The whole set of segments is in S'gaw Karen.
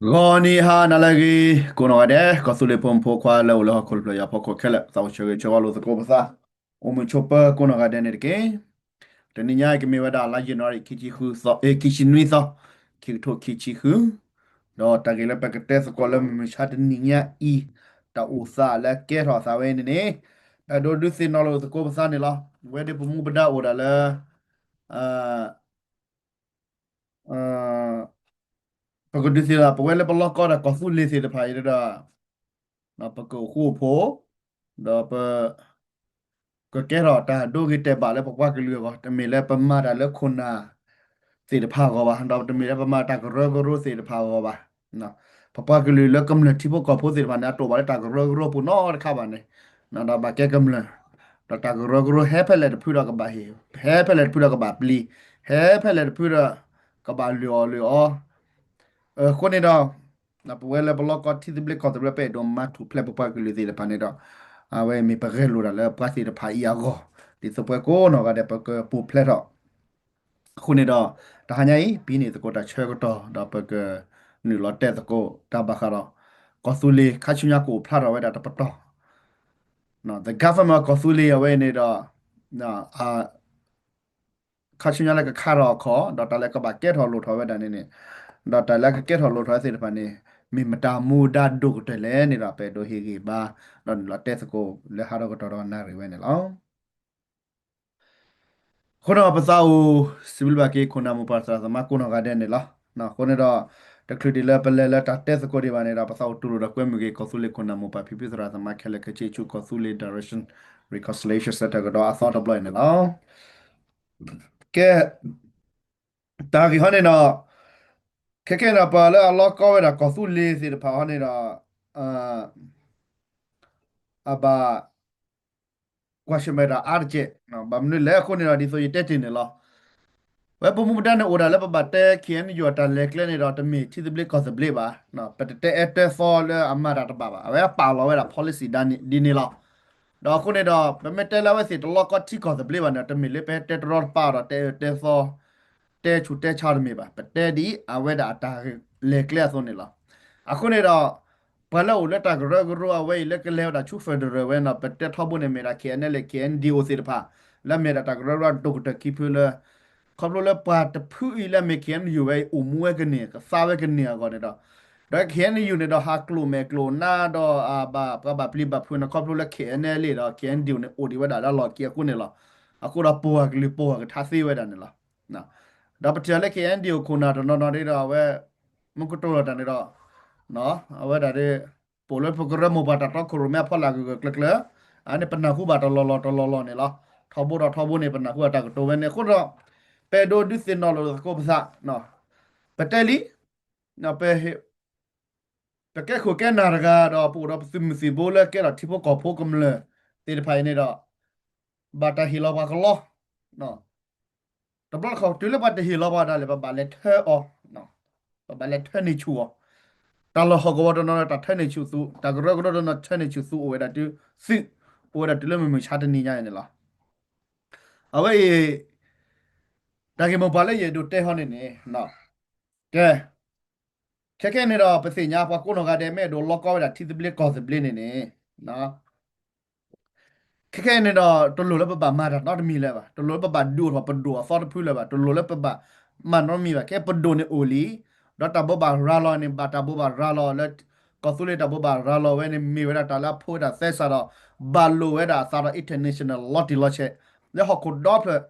ဂီၤနံၤဟါနၤလၢအဂ့ၤ ကိးနီၢ်ဂၤဒဲး ကီၢ်သူလ့ၤဖိမုၣ်ဖိခွါလၢအိၣ်လၢဟီၣ်ခိၣ်တဖျၢၣ်ညါဖီခိၣ်ခဲလၢာ် သးအိၣ်ဆၢဂ့ၤဆၢဝါလိာ်သကိးပသး အိၣ်မုာ်ဆိးပၢၤကိးနီၢ်ဂၤဒဲးန့ၣ်တက့ၢ်. တနံၤညါအံၤကမ့ၢ်ဝဲဒၣ်လါယနူၤအါရံၤ ခံဆံဃုသီ, အဲ ခံဆံနွံသီ, ခံကထိခံဆံဃု, ဒီးတၢ်ဂ့ၢ်လၢပကတဲသကိးလၢမုၢ်မဆါတနံၤညါအံၤ တၢ်အိၣ်သးလၢကဲထီၣ်သးဝဲန့ၣ်န့ၣ် အဲၣ်ဒိးဒုးသ့ၣ်နီၣ်လိာ်သကိးပသးန့ၣ်လီၤ. ဝဲဒၣ်ပမူပဒါအိၣ်ဒၣ်လၢ ပကဒုးသ့ၣ်နီၣ် ပဝဲလၢပလီၢ်ကီၢ်ဒီးကီၢ်သူလ့ၤသ့ၣ်တဖၣ်အံၤဒီး ပကအိၣ်ဃူအိၣ်ဖိး ဒီးပ ကကဲထီၣ်တၢ်ဒိဂ့ၤတဲာ်ဘၣ်လၢပပှၤကလုာ်အဂီၢ် တမ့ၢ်လၢပမၤတၢ်လၢခိၣ်နၢ်သ့ၣ်တဖၣ်အဂီၢ်ဘၣ်, ဒီးတမ့ၢ်လၢပမၤတၢ်ကရၢကရိသ့ၣ်တဖၣ်အဂီၢ်ဘၣ်. ပပှၤကလုာ်လၢကမျၢၢ်ထံဖိကီၢ်ဖိသ့ၣ်တဖၣ်န့ၣ် အတအိၣ်ဘၣ်လၢတၢ်ကရၢကရိပူၤနီတခါဘၣ်န့ၣ်, ဒီးဘၣ်ကဲကမျၢၢ်, ဒီးတၢ်ကရၢကရိဟဲဖဲလဲၣ်တဖုဒီးကဘၣ်ဟ့ၣ်, ဟဲဖဲလဲၣ်တဖုဒီးကဘၣ်ပျံၤ, ဟဲဖဲလဲၣ်တဖုဒီး ကဘၣ်လုၢ်အီၣ်လုၢ်အီ အဃိန့ၣ်ဒီး ပဝဲလၢပလီၢ်ကီၢ်ထံသဘျ့ကီၢ်သဘျ့ ပအဲၣ်ဒိးမၤထူၣ်ဖျဲးပပှၤကလုာ်သ့ၣ်တဖၣ်န့ၣ်ဒီး အဝဲမ့ၢ်ပဂဲၤလိာ်တၢ်လၢပှၤသ့ၣ်တဖၣ်အံၤအဂီၢ်, ဒ်သိးပဝဲကိးနီၢ်ဂၤဒဲး ပကပူၤဖျဲးထီၣ်. အဃိန့ၣ်ဒီး တဟါညါအံၤ ပဟံးန့ၢ်သကိးတၢ်ဆၢကတီၢ် ဒီးပကနုာ်လီၤတဲသကိးတၢ်ဘၣ်ဃးဒီး ကီၢ်သူလ့ၤခါဆူညါကအိၣ်ဖျါထီၣ်ဝဲဒၣ်တပတီၢ် The government ကီၢ်သူလ့ၤအဝဲန့ၣ်ဒီး ခါဆူညါလၢကခါထီၣ်အခီၣ် ဒီးတၢ်လၢကဘၣ်ကဲထီၣ်လိၣ်ထီၣ်ဝဲဒၣ်န့ၣ်န့ၣ်, ဒီးတၢ်လၢကကဲထီၣ်လိၣ်ထီၣ်ဝဲသ့ၣ်တဖၣ်န့ၣ် မ့ၢ်မတၤမူဒါဒိၣ်ကတၢၢ်လဲၣ်န့ၣ်ဒီး ပအဲၣ်ဒိးဟ့ၣ်ဂံၢ်ဘါ ဒီးနုာ်လီၤတဲသကိးလၢဟါဒီကတီၢ်ဒီးနၣ်ရံၣ်ဝဲန့ၣ်လီၤ. အဃိဒီးပသးအိၣ်စံးဘျုးဘၣ်က့ၤခိၣ်နၢ်မိၢ်ပၢ်သရၣ်သမါကိးနီၢ်ဂၤဒဲးန့ၣ်လီၤ. အဃိန့ၣ်ဒီး တချုးဒံးလၢပလဲၤလၢတၢ်တဲသကိးဒံးဘၣ်န့ၣ်ဒီး ပသးအိၣ်တူၢ်လိာ်ဒီးကွဲမုာ်က့ၤ ကီၢ်သူလ့ၤခိၣ်နၢ်မိၢ်ပၢ်ဖံဖုသရၣ်သမါခဲလၢာ် ကဆ့ဆူကီၢ်သူလ့ၤ Direction Reconciliation Centre ကဒီးအသီတဘျီအံၤန့ၣ်လီၤ. ကဲ တၢ်ဂ့ၢ်ဟီန့ၣ်ဒီး ခဲခဲန့ၣ်ဒီး ပှၤလၢအလီၢ်ကီၢ်ဝဲဒၣ်ကီၢ်သူလ့ၤသ့ၣ်တဖၣ်ဟီန့ၣ်ဒီး အဘၣ် ကွၢ်ဆၢၣ်မဲာ်တၢ်အါတက့ၢ်. ဘၣ်မနုၤလဲၣ်အဃိန့ၣ်ဒီး ဒ်သိးယတဲတ့ၢ်န့ၣ်လီၤ. ဝဲပမူပဒါန့ၣ်အိၣ်ဒၣ်လၢပဘၣ်တဲ KNU အတၢ်လဲၤကျဲန့ၣ်ဒီး တမ့ၢ်ထံသဘျ့ကီၢ်သဘျ့ဘၣ်. ပတတဲအၢတဲသီလၢအမၤတၢ်တဘၣ်ဘၣ်. အဝဲပာ်လီၤဝဲဒၣ် policy ဒ်န့ၣ်လီၤ. ဒီးအဃိန့ၣ်ဒီး ပမ့ၢ်တဲလၢအဝဲသ့ၣ်တလီၢ်ကီၢ်ထံကီၢ်သဘျ့ဘၣ်န့ၣ် တမ့ၢ်လၢပဟဲတဲတရီတပါဒီးတဲအၢတဲသီ တဲဆူးတဲဆါတမ့ၢ်ဘၣ်. ပတဲဒ်အဝဲဒၣ်အတၢ်လဲၤကျဲအသိးန့ၣ်လီၤ. အဃိန့ၣ်ဒီး ပှၤလၢအိၣ်လၢတၢ်ကရၢကရိအဝဲအံၤလၢကလဲၤဝဲဒၣ်ဆူ federal ဝဲန့ၣ်ဒီး ပတဲထီဘိန့ၣ်မ့ၢ်ဒၣ် KNLA KNDO သ့ၣ်တဖၣ် လၢမ့ၢ်ဒၣ်တၢ်ကရၢကရိဒိၣ်ကတၢၢ်ခံဖုလၢ ခီဖျိလၢပှၤတဖုအံၤလၢမ့ၢ် KNU ဝဲအံၤ အိၣ်မူဝဲကန့ၢ် ကသါဝဲကန့ၢ်အဂီၢ်န့ၣ်ဒီး ဒီး KNU န့ၣ်ဒီး ဟးကျိၣ်မဲာ်ကျိၣ်နါဒီး အဘၣ်ပှၤဘၣ်ပျံၤဘၣ်ဖုးန့ၣ် ခီဖျိလၢ KNLA ဒီး KNDO န့ၣ် အိၣ်ဒံးဝဲဒၣ်လၢအလီၢ်ခံအဃိန့ၣ်လီၤ. အဃိဒီးပှၤကလုာ်ပှၤကထါသ့ဝဲဒၣ်န့ၣ်လီၤ. ဒီးပထံၣ်လၢ KNDO ခိၣ်နၢ်တနီၤနီၤဒ်ဒီး အဝဲ မူကတိၤလိာ်တၢ်န့ၣ်ဒီး အဝဲဒၣ်ဒ် ပအိၣ်လၢပကရၢမိၢ်ပှၢ်တၢ်တီခိၣ်ရိၣ်မဲအဖီလာ်ဂၢၢ်ဂၢၢ်ကျၢၤကျၢၤ အန့ၣ်ပနၢ်ဟူဘၣ်တလီၢ်လီၢ်တလီၢ်လီၢ်န့ၣ်လီၤ. ထီဘိဒီးထီဘိန့ၣ် ပနၢ်ဟူဘၣ်တၢ်ကတိၤဝဲန့ၣ် အဃိဒီး ပအဲၣ်ဒိးဒုးသ့ၣ်နီၣ်လိာ်သကိးပသး ပတဲလံ ပ ပကဲခိၣ်ကဲနၢ်တဂၤဒီး ပအိၣ်ဒီးပသုးမုၢ်သံၣ်ဘိလၢကဲထီၣ်ထံဖိကီၢ်ဖိကမျၢၢ်သ့ၣ်တဖၣ်အံၤန့ၣ်ဒီး ဘၣ်တၢ်ဟ့ၣ်လီၤပှၤကလီ တဘျီတခီၣ်တုၤလၢပှၤတဟ့ၣ်လီၤပှၤဒၣ်လဲာ် ပဘၣ်လဲၤထၢအီၤ, ပဘၣ်လဲၤထၢန့ၢ်ဆူၣ်အီၤ, တၢ်လီၢ်ဟီၣ်ကဝီၤတနီၤတၢ်ထၢန့ၢ်ဆူၣ်သူး, တၢ်ကရၢကရိတနီၤထၢန့ၢ်ဆူၣ်သူး အိၣ်ဝဲဒၣ်တုၤသုး, အိၣ်ဝဲဒၣ်တုၤလၢမုၢ်မဆါတနံၤညါအံၤန့ၣ်လီၤ. အဝဲအံၤ တၢ်ဂ့ၢ်မိၢ်ပှၢ်လၢယအဲၣ်ဒိးတဲဟီန့ၣ်န့ၣ်, ကဲ, ခဲခဲန့ၣ်ဒီး ပသ့ၣ်ညါပှၤကိးနီၢ်ဂၤဒဲး မ့ၢ်အဲၣ်ဒိးလီၢ်ကီၢ်ဝဲဒၣ်ထံသဘျ့ကီၢ်သဘျ့န့ၣ်န့ၣ် ခဲခဲန့ၣ်ဒီး တလိၣ်လၢပဘၣ်မၤတၢ်နီတမံၤလၢၤဘၣ်, တလိၣ်လၢပဘၣ်ဒုးအိၣ်ထီၣ်ပဒိၣ်အသီတဖုလၢၤဘၣ်, တလိၣ်လၢပဘၣ်မၤနီတမံၤဘၣ်, ခဲပဒိၣ်န့ၣ်အိၣ်လံ, ဒီးတၢ်ဘိးဘၣ်ရၤလီၤန့ၣ် ဘၣ်တၢ်ဘိးဘၣ်ရၤလီၤလၢ ကီၢ်သူလ့ၤတၢ်ဘိးဘၣ်ရၤလီၤဝဲန့ၣ် မ့ၢ်ဝဲဒၣ်တၢ်လၢအဖိဝဲဒၣ်သဲစးဒီး ဘၣ်လိာ်ဝဲဒၣ်အသးဒီး international လီၤတံၢ်လီၤဆဲး လၢဟီၣ်ခိၣ်ဒီဖျၢၣ်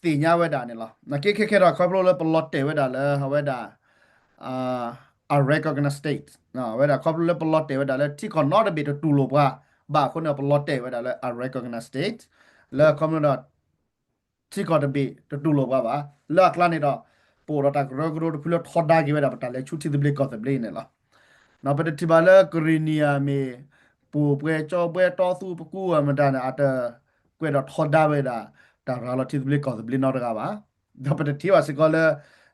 သ့ၣ်ညါဝဲဒၣ်န့ၣ်လီၤ. နာ်က့ခဲခဲဒီး ခီဖျိလၢပလီၤတဲာ်ဝဲဒၣ်လၢ အဝဲဒၣ် unrecognized state ဝဲဒၣ် ခီဖျိလၢပလီၤတဲာ်ဝဲဒၣ်လၢထံကီၢ်နီတဘ့ၣ်တတူၢ်လိာ်ပှၤဘၣ် အဃိန့ၣ် ပလီၤတဲာ်ဝဲဒၣ်လၢ unrecognized state လၢခီဖျိဒီး ထံကီၢ်တဘ့ၣ်တတူၢ်လိာ်ပှၤဘၣ်. လၢအကျါန့ၣ်ဒီး ပအိၣ်ဒီးတၢ်ကရၢကရိတဖုလၢထီဒါက့ၤဝဲဒၣ် ပတၢ်လဲၤဆူထံသဘျ့ကီၢ်သဘျ့အံၤန့ၣ်လီၤ. ပတထံၣ်ဘၣ်လၢကရံၣ်နံၣ်ဧါမ့ၢ် ပူၤပှဲၤကၠီပှဲၤတီသူပကူအမတၤန့ၣ် အတကွဲးဒီးထီဒါဝဲဒၣ် တၢ်ရၤလီၤထံသဘျ့ကီၢ်သဘျ့နီတဂၤဘၣ်. ဒီးပတထံၣ်ဘၣ်စ့ၢ်ကီးလၢ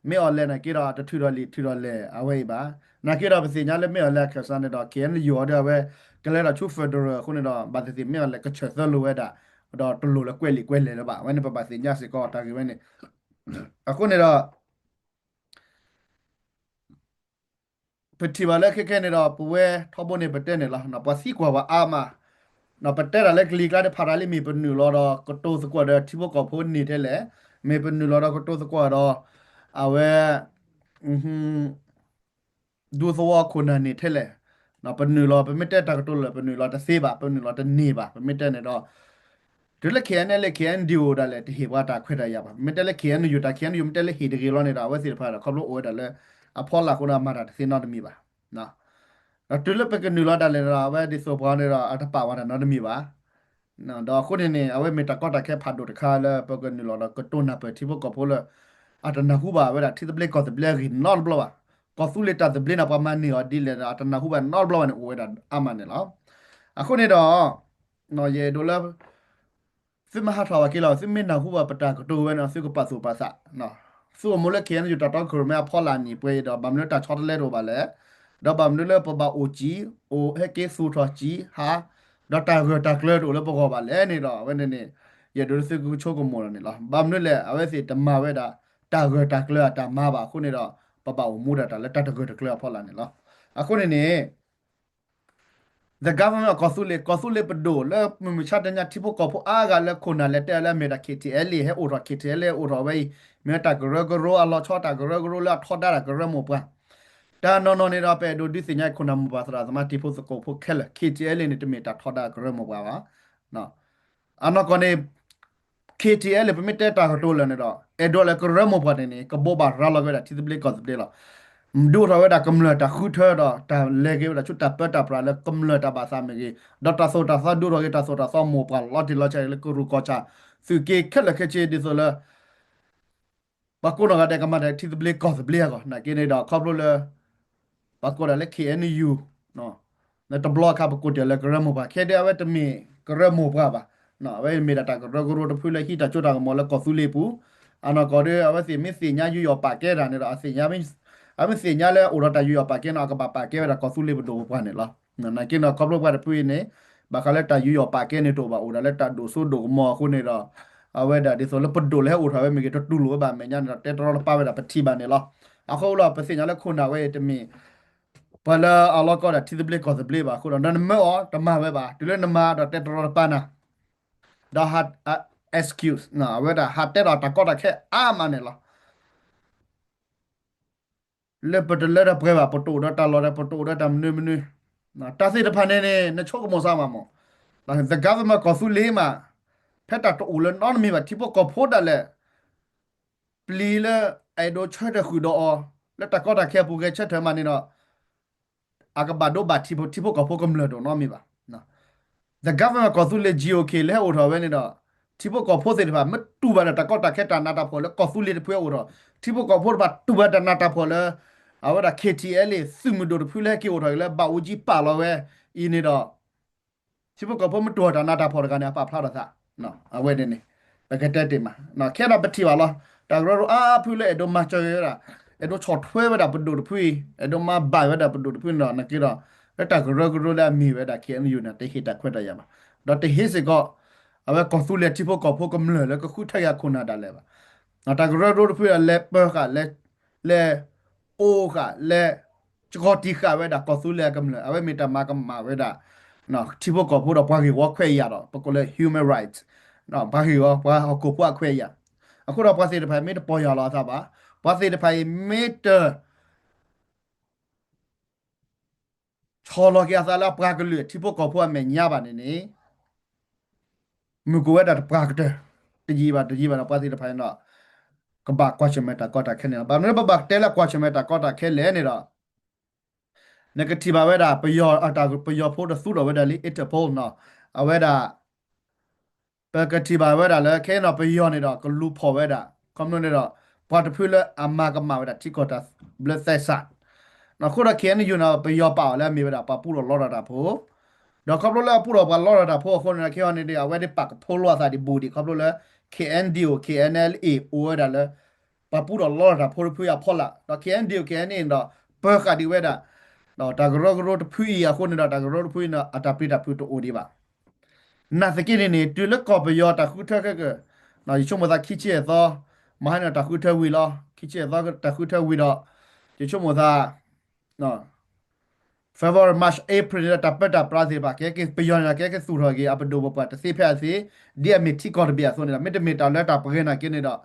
မ့ၢ်အီၤလဲၣ်နာ်က့ဒီး တထုးဒီးလံာ်ထုးဒီးလဲၣ်အဝဲအံၤဘၣ်. နာ်က့ဒီးပသ့ၣ်ညါလၢမ့ၢ်အီၤလဲၣ်အခၢၣ်စးန့ၣ်ဒီး KNU အီၤဒီးအဝဲ ကလဲၤဒီးဆူ federal အဃိန့ၣ်ဒီး ဘၣ်သ့ၣ်သ့ၣ်မ့ၢ်အီၤလဲၣ်ကဆၢၣ်သၢလိာ်ဝဲဒၣ် ဒီးတလိၣ်လၢကွဲးလံာ်ကွဲးလဲၢ်လၢၤဘၣ်. အဝဲန့ၣ်ပဘၣ်သ့ၣ်ညါစ့ၢ်ကီးတၢ်ဂ့ၢ်ဝဲန့ၣ် အဃိန့ၣ်ဒီး ပထံၣ်ဘၣ်လၢခဲခဲန့ၣ်ဒီး ပဝဲထီဘိန့ၣ်ပတဲန့ၣ်လီၤ. ပှၤသံကွၢ်ဝဲအါမး, ပတဲတၢ်လၢကလံၤကျါတဖၣ်တၢ်လံ မ့ၢ်ပနုာ်လီၤဒီးကတိၤသကိးဒီးထံဖိကီၢ်ဖိန့ၢ်ထဲလဲၣ်, မ့ၢ်ပနုာ်လီၤဒီးကတိၤသကိးဒီး အဝဲ ဒူသဝီခိၣ်နၢ်န့ၢ်ထဲလဲၣ်. ပနုာ်လီၤ ပမ့ၢ်တဲတၢ်ကတိၤလၢ ပနုာ်လီၤတသ့ဘၣ်, ပနုာ်လီၤတန့ၢ်ဘၣ်. ပမ့ၢ်တဲန့ၣ်ဒီး တုၤလၢ K N L A K N D O ဒၣ်လဲာ် တဟ့ၣ်ပှၤတၢ်ခွဲးတၢ်ယာ်ဘၣ်. မ့ၢ်တဲလၢ K N U တၢ် K N U မ့ၢ်တဲလၢဟ့ၣ်တဂ့ၤလီၤန့ၣ်ဒီး အဝဲသ့ၣ်တဖၣ်ဒီး ခီဖျိအိၣ်ဝဲဒၣ်လၢ အဖီလာ်အဃိဒီး မၤတၢ်တသ့နီတမံၤဘၣ်. ဒီးတုၤလၢပကနုာ်လီၤဒၣ်လဲာ်ဒီး အဝဲဒ်သိးပှၤန့ၣ်ဒီး အတပာ်ဝဲတၢ်နီတမံၤဘၣ်. ဒီးအဃိန့ၣ်န့ၣ် အဝဲမ့ၢ်တၢ်ကီတၢ်ခဲဖးဒိၣ်တခါလၢ ပကနုာ်လီၤဒီးကတိၤနၢ်ပၢၢ်ထံဖိကီၢ်ဖိလၢ အတနၢ်ဟူဘၣ်ဝဲဒၣ်ထံသဘျ့ကီၢ်သဘျ့အဂ့ၢ်နီတဘျီဘၣ်. ကီၢ်သူလ့ၤတၢ်သဘျ့န့ၣ် ပှၤမၤန့ၢ်အီၤဒ်လဲၣ်ဒီး အတနၢ်ဟူဘၣ်နီတဘျီဘၣ်န့ၣ် အိၣ်ဝဲဒၣ်အါမးန့ၣ်လီၤ. အဃိန့ၣ်ဒီး ယအဲၣ်ဒိးလၢ သုမ့ၢ်ဟးထီၣ်ဘၣ်က့ၤလီၤ သုမ့ၢ်နၢ်ဟူဘၣ်ပတၢ်ကတိၤဝဲန့ၣ် သုကပာ်သူၣ်ပာ်သး, သုအိၣ်မူလၢ K N U တၢ်တီခိၣ်ရိၣ်မဲအဖီလာ်န့ၣ် ပှဲၤဒီး ဘၣ်မနုၤတၢ်ဆီတလဲတအိၣ်ဘၣ်လဲၣ်, ဒီးဘၣ်မနုၤလၢပဘၣ်အိၣ်စံး အိၣ်ဟဲက့ၤသူၣ်ထီၣ်စံးဟး, ဒီးတၢ်ဂၢၢ်တၢ်ကျၢၤတအိၣ်လၢပဂီၢ်ဘၣ်လဲၣ်န့ၣ်ဒီး အဝဲန့ၣ်န့ၣ် ယအဲၣ်ဒိးလၢသုကဆိကမိၣ်လီၤန့ၣ်လီၤ. ဘၣ်မနုၤလဲၣ် အဝဲသ့ၣ်တမၤဝဲဒၣ် တၢ်ဂၢၢ်တၢ်ကျၢၤအတၢ်မၤဘၣ်အဃိန့ၣ်ဒီး ပဘၣ်အိၣ်မူဒၣ်တၢ်လၢတၢ်တဂၢၢ်တကျၢၤအဖီလာ်န့ၣ်လီၤ. အဃိန့ၣ်န့ၣ် the government ကီၢ်သူလ့ၤ, ကီၢ်သူလ့ၤပဒိၣ်လၢမုၢ်မဆါတနံၤညါထံဖိကီၢ်ဖိအါဂၤလၢခိၣ်နၢ်လဲၤတဲလၢအမ့ၢ်ဒၣ် K T L A ဟဲအိၣ်ထီၣ် K T L A အိၣ်ထီၣ်ဝဲအံၤ မ့ၢ်တၢ်ကရၢကရိအလီၤဆီ တၢ်ကရၢကရိလၢအထီဒါတၢ်ကရၢမိၢ်ပှၢ်, တၢ်နီၢ်နီၢ်န့ၣ်ဒီး ပအဲၣ်ဒိးဒုးသ့ၣ်ညါခိၣ်နၢ်မိၢ်ပှၢ်သရၣ်သမါထံဖိကီၢ်ဖိခဲလၢာ် K T L A န့ၣ် တမ့ၢ်တၢ်ထီဒါကရၢမိၢ်ပှၢ်ဘၣ်. အနီၢ်ကီၢ်န့ၣ် K T L A ပမ့ၢ်တဲတၢ်ကတိၤလၢာ်န့ၣ်ဒီး အဲၣ်ဒိးလၢကရၢမိၢ်ပှၢ်န့ၣ်န့ၣ် ကဘိးဘၣ်ရၤလီၤက့ၤဝဲဒၣ်ထံသဘျ့ကီၢ်သဘျ့လီၤ. ဒုးအိၣ်ထီၣ်ဝဲဒၣ်ကမျၢၢ်တၢ်ဃုထၢဒီး တၢ်လဲၤက့ၤဝဲဒၣ်ဆူတၢ်ပၢတၢ်ပြးလၢကမျၢၢ်တၢ်ဘၣ်သးမ့ၢ်ဂ့ၤ, ဒီးတၢ်သိၣ်တၢ်သီဒုးအိၣ်ထီၣ်က့ၤ တၢ်သိၣ်တၢ်သီမိၢ်ပှၢ်လီၤတံၢ်လီၤဆဲးလၢကရူၢ်ကီၢ်ဆၣ် သုးက့ခဲလၢာ်ခဲဆ့ဒ်သိးလၢ ပှၤကိးနီၢ်ဂၤဒဲးကမၤတၢ်ထံသဘျ့ကီၢ်သဘျ့အဂီၢ် နာ်က့န့ၣ်ဒီး ခီဖျိလၢ ပှၤကိးဒၣ်လၢ K N U လၢတဘျီအခါ ပကိးတ့ၢ်လၢကရၢမိၢ်ပှၢ် ခဲဒၣ်အဝဲတမ့ၢ်ကရၢမိၢ်ပှၢ်ဘၣ်. အဝဲမ့ၢ်ဒၣ်တၢ်ကရၢကရိတဖုလၢဟံးတၢ်စိတၢ်ကမီၤလၢကီၢ်သူလ့ၤပူၤ, အနီၢ်ကီၢ်ဒီး အဝဲသ့ၣ်မ့ၢ်သ့ၣ်ညါယူးယီၣ်ပာ်ကဲတၢ်န့ၣ်ဒီး အသ့ၣ်ညါ အမ့ၢ်သ့ၣ်ညါလၢအိၣ်ဒီးတၢ်ယူးယီၣ်ပာ်ကဲန့ၣ် အကဘၣ်ပာ်ကဲဝဲဒၣ်ကီၢ်သူလ့ၤပဒိၣ်ပပှၢ်န့ၣ်လီၤ. နာ်က့န့ၣ် ခီဖျိပှၤတဖုအံၤန့ၣ် ဘၣ်ဃးလၢတၢ်ယူးယီၣ်ပာ်ကဲန့ၣ်တအိၣ်ဘၣ် အိၣ်ဒၣ်လၢတၢ်ဒိၣ်စိဒိၣ်ကမီၤအဃိန့ၣ်ဒီး အဝဲဒၣ်ဒ်သိးလၢပဒိၣ်လၢဟဲအိၣ်ထီၣ်ဝဲမ့ၢ်ဂ့ၤ တတူၢ်လိာ်ဝဲဘၣ်အမဲာ်ညါန့ၣ်ဒီး တဲတရီတပါဝဲဒၣ်ပထံၣ်ဘၣ်န့ၣ်လီၤ. အဃိလီၤ ပသ့ၣ်ညါလၢခိၣ်နၢ်ဝဲအံၤတမ့ၢ် ပှၤလၢအလီၤကီဒၣ်ထံသဘျ့ကီၢ်သဘျ့ဘၣ်အဃိဒီး ဒီးနမၢအီၤတမၤဝဲဘၣ် တုၤလၢနမၤဒီးတဲတရီတပါနၤ, ဒီးဟး excuse အဝဲဒၣ်ဟးတဲဒီးတၢ်ကီတၢ်ခဲအါမးန့ၣ်လီၤ. လၢပတလၢတပှဲၤဘၣ် ပတအိၣ်ဒီးတၢ်လီၢ်ဒီး ပတအိၣ်ဒီးတၢ်မနုၤမနုၤ, တၢ်သ့ၣ်တဖၣ်န့ၣ်န့ၣ် နဆိကမိၣ်စၢ်မးမး, the government ကီၢ်သူလ့ၤမး, ဖဲတၢ်တအိၣ်လၢနီတမံၤဘၣ် ထံဖိကီၢ်ဖိဒၣ်လဲာ် ပျံၤလၢအအဲၣ်ဒိးဆၢထၢၣ်ဃုာ်ဒီးအီၤ လၢတၢ်ကီတၢ်ခဲအပူၤဂဲၤဆၢထၢၣ်မးန့ၣ်ဒီး အကဘၣ်ဒိဘၣ်ထံး ထံဖိကီၢ်ဖိကမျၢၢ်တအိၣ်နီတမံၤဘၣ်. The government ကီၢ်သူလ့ၤ G O K လၢဟဲအိၣ်ထီၣ်ဝဲန့ၣ်ဒီး ထံဖိကီၢ်ဖိသ့ၣ်တဖၣ်မ့ၢ်တူၢ်ဘၣ်ဒီးတၢ်ကီတၢ်ခဲတၢ်နးတၢ်ဖှီၣ်လၢကီၢ်သူလ့ၤတဖုဟဲအိၣ်ထီၣ် ထံဖိကီၢ်ဖိတဖၣ်တူၢ်ဘၣ်တၢ်နးတၢ်ဖှီၣ်လၢ အဝဲဒၣ် K T L A သုးမုၢ်ဒိၣ်တဖုလၢဟဲက့ၤအိၣ်ထီၣ်က့ၤလၢဘၣ်အူကၠံပာ်လီၤဝဲအံၤန့ၣ်ဒီး ထံဖိကီၢ်ဖိမ့ၢ်တူၢ်ဘၣ်တၢ်နးတၢ်ဖှီၣ်တဂၤန့ၣ် အပာ်ဖျါထီၣ်သး အဝဲန့ၣ်န့ၣ် ပကတဲတ့ၢ်မး ခဲဒီးပထံၣ်ဘၣ်လီၤ တၢ်ကရၢကရိအါဖုလၢအဲၣ်ဒိးမၤစၢၤဝဲဒၣ် အဲၣ်ဒိးဆီၣ်ထွဲဝဲဒၣ်ပဒိၣ်တဖုအံၤ အဲၣ်ဒိးမၤဘၣ်ဝဲဒၣ်ပဒိၣ်တဖုန့ၣ်ဒီး နာ်က့ဒီး လၢတၢ်ကရၢကရိလၢအမ့ၢ်ဝဲဒၣ် K N U န့ၣ် တဟ့ၣ်တၢ်ခွဲးတၢ်ယာ်ဘၣ် ဒီးတဟ့ၣ်စ့ၢ်ကီး အဝဲကီၢ်သူလ့ၤထံဖိကီၢ်ဖိကမျၢၢ်လၢကဃုထၢက့ၤအခိၣ်နၢ်ဒၣ်လဲာ်ဘၣ်. တၢ်ကရၢကရိတဖုဒီးလဲၤပၢၤဃာ် လဲၤ လဲၤအိၣ်ဃာ် လဲၤ ကီၤတံာ်ဃာ်ဝဲဒၣ်ကီၢ်သူလ့ၤအကမျၢၢ် အဝဲမ့ၢ်တၢ်မၤကမၣ်ဝဲဒၣ် ထံဖိကီၢ်ဖိဒီးပှၤဂ့ၢ်ဝီခွဲးယာ်ဒီး ပကိးလၢ human rights ပှၤဂ့ၢ်ဝီ ပှၤဟီၣ်ခိၣ်ဖိအခွဲးယာ် အဃိဒီးပှၤသ့ၣ်တဖၣ်မ့ၢ်တပီၢ်ယၢ်လီၤအသးဘၣ် ပှၤသ့ၣ်တဖၣ်အံၤမ့ၢ်တ ဆီၣ်လီၤက့ၤအသးလၢအပှၤကလုာ်ထံဖိကီၢ်ဖိအမဲာ်ညါဘၣ်န့ၣ်န့ၣ် မုၢ်ကအိၣ်ဝဲဒၣ်တပှၢ်ကတၢၢ် တယံာ်ဘၣ်တယံာ်ဘၣ်ဒီးပှၤသ့ၣ်တဖၣ်အံၤဒီး ကဘၣ်ကွၢ်ဆၢၣ်မဲာ်တၢ်ကီတၢ်ခဲန့ၣ်လီၤ. ဘၣ်မနုၤပဘၣ်တဲလၢကွၢ်ဆၢၣ်မဲာ်တၢ်ကီတၢ်ခဲလဲၣ်န့ၣ်ဒီး နကထံၣ်ဘၣ်ဝဲဒၣ် ပယီၤ ပယီၤဖိတသူဒီးဝဲဒၣ်လံ Interpol အဝဲဒၣ် ပကထံၣ်ဘၣ်ဝဲဒၣ်လၢ ခဲအံၤန့ၣ် ပယီၤန့ၣ်ဒီး ကလူၤဖီၣ်ဝဲဒၣ် ခီဖျိန့ၣ်ဒီး ပှၤတဖုလၢအမၤကမၣ်ဝဲဒၣ်ထံကီၢ်တၢ်ဘျၢသဲစး အဃိဒီး K N U န့ၣ် ပယီၤပာ်အီၤလၢအမ့ၢ်ဝဲဒၣ် ပှၤပူထီၣ်လီထီၣ်တၢ်ဖိ ဒီးခီဖျိလၢအပူထီၣ်ပှၤလီထီၣ်တၢ်ဖိအဃိန့ၣ်ဒီး ခဲအံၤန့ၣ်ဒီး အဝဲသ့ၣ်ပာ်ကဖိလီၤအသးဒံးဘူးဒံး ခီဖျိလၢ K N D O K N L A အိၣ်ဝဲဒၣ်လၢ ပှၤပူထီၣ်လီထီၣ်တၢ်ဖိတဖုအံၤအဖီလာ် ဒီး K N D O K N A န့ၣ်ဒီး ပၢၤဃာ်ဒံးဝဲဒၣ် တၢ်ကရၢကရိတဖုအံၤအဃိန့ၣ်ဒီး တၢ်ကရၢတဖုအံၤန့ၣ် အတၢ်ပျံၤတၢ်ဖုးတအိၣ်ဒံးဘၣ်. နာ်သက့န့ၣ်န့ၣ် တုၤလၢကီၢ်ပယီၤတၢ်ဃုထၢခဲကၢ် ယဆိကမိၣ်သးခံဆံယဲၢ်သီ မဟါန့ၣ်တၢ်ဃုထၢဝံၤလီၤ ခံဆံယဲၢ်သီတၢ်ဃုထၢဝံၤဒီး ယဆိကမိၣ်သး February March April န့ၣ်ဒီး တၢ်ပၢတၢ်ပြးသ့ၣ်တဖၣ် ကဟဲက့ၤ ပယီၤန့ၣ်ဒီး ကဟဲက့ၤသူၣ်ထီၣ်က့ၤ အပဒိၣ်ပပှၢ်တသ့ဖဲအသ့, ဒ်အမ့ၢ်ထံကီၢ်တဘ့ၣ်အသိးန့ၣ်လီၤ. မ့တမ့ၢ်တၢ်လၢတၢ်ပှဲၤနာ်က့န့ၣ်ဒီး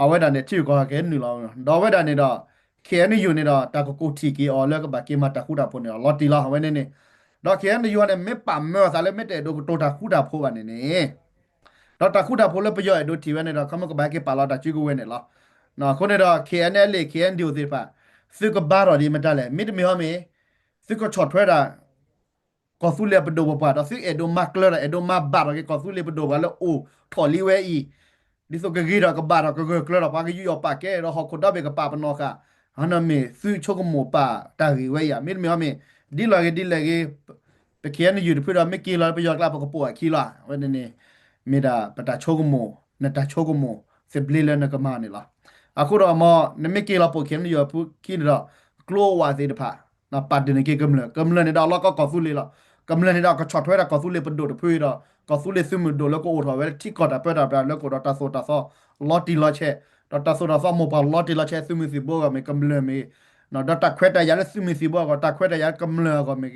အဝဲဒၣ်န့ၣ် ထံဂုၤကီၢ်ဂၤကဟဲနုာ်လီၤ. ဒီးအဝဲဒၣ်န့ၣ်ဒီး KNU န့ၣ်ဒီး တၢ်ကကိးထီၣ်က့ၤအီၤလၢကဘၣ်က့ၤမၤတၢ်ဃူတၢ်ဖိးန့ၣ်ဒီး လီၤတံၢ်လီၤ အဝဲန့ၣ်န့ၣ်, ဒီး KNU န့ၣ် မ့ၢ်ပာ်မၢအသးလၢ မ့ၢ်တအဲၣ်ဒိးကတိၤတၢ်ဃူတၢ်ဖိးဘၣ်န့ၣ်န့ၣ်, ဒီးတၢ်ဃူတၢ်ဖိးလၢပယီၤအဲၣ်ဒိးထံၣ်ဝဲန့ၣ်ဒီး ခီမ့ၢ်ကဘၣ်ဟဲက့ၤပာ်လီၤတၢ်စုကဝဲၤန့ၣ်လီၤ. အဃိန့ၣ်ဒီး KNLA KNDO သ့ၣ်တဖၣ် သုကဘါထီၣ်ဒံးမတၤလဲၣ်. မ့တမ့ၢ်ဟီမ့ၢ် သုကဆီၣ်ထွဲဒၣ် ကီၢ်သူလ့ၤပဒိၣ်ပပှၢ် ဒီးသုအဲၣ်ဒိးမၤကျၢၤဒီး အဲၣ်ဒိးမၤဘၣ်ထီၣ်က့ၤ ကီၢ်သူလ့ၤပဒိၣ်ပပှၢ်လၢအိၣ်ထီၣ်လံဝဲအံၤ, ဒ်သိးကဂ့ၤထီၣ်ကဘၣ်ထီၣ်ကဂၢၢ်ကျၢၤထီၣ် ပှၤကယူးယီၣ်ပာ်ကဲဒီး ဟီၣ်ခိၣ်ဒီဘ့ၣ်ကပာ်ပနီၣ်ဃာ်, အနီၢ်မ့ၢ်သုဆိကမိၣ်ပာ်တၢ်ဂ့ၢ်ဝဲအံၤဧါ. မ့တမ့ၢ်ဟီမ့ၢ် ဒ်လဲၣ်ဂ့ၤဒ်လဲၣ်ဂ့ၤ ပ KNU တဖုဒီး မ့ၢ်က့ၤလီၤလၢပယီၤကျါ ပကပိာ်အခံလီၤ. အဝဲန့ၣ်န့ၣ် မ့ၢ်ဒၣ်ပတၢ်ဆိကမိၣ်, နတၢ်ဆိကမိၣ်သဘျ့လၢနကမၤန့ၣ်လီၤ. အဃိဒီးမ် နမ့ၢ်က့ၤလီၤပိာ် KNU အဖုခံန့ၣ်ဒီး ကျိဝးသ့ၣ်တဖၣ် ပာ်ဒုးန့ၢ်က့ၤကမျၢၢ်, ကမျၢၢ်န့ၣ်ဒီးအလီၢ်ကီၢ်ကီၢ်သူလ့ၤလီၤ. ကမျၢၢ်န့ၣ်ဒီးကဆီၣ်ထွဲဒၣ်ကီၢ်သူလ့ၤပဒိၣ်တဖုဒီး ကီၢ်သူလ့ၤသုးမုၢ်ဒိၣ်လၢကအိၣ်ထီၣ်ဝဲလၢထံကီၢ်တၢ်ပၢတၢ်ပြးလၢကအိၣ်ဒီးတၢ်သိၣ်တၢ်သီ လီၤတံၢ်လီၤဆဲး, ဒီးတၢ်သိၣ်တၢ်သီမိၢ်ပှၢ်လီၤတံၢ်လီၤဆဲး သုးမုၢ်သံၣ်ဘိအဂီၢ်မ့ၢ် ကမျၢၢ်မ့ၢ် ဒီးတၢ်ခွဲးတၢ်ယာ်လၢသုးမုၢ်သံၣ်ဘိအဂီၢ်, တၢ်ခွဲးတၢ်ယာ်လၢကမျၢၢ်အဂီၢ်မ့ၢ်ဂ့ၤ,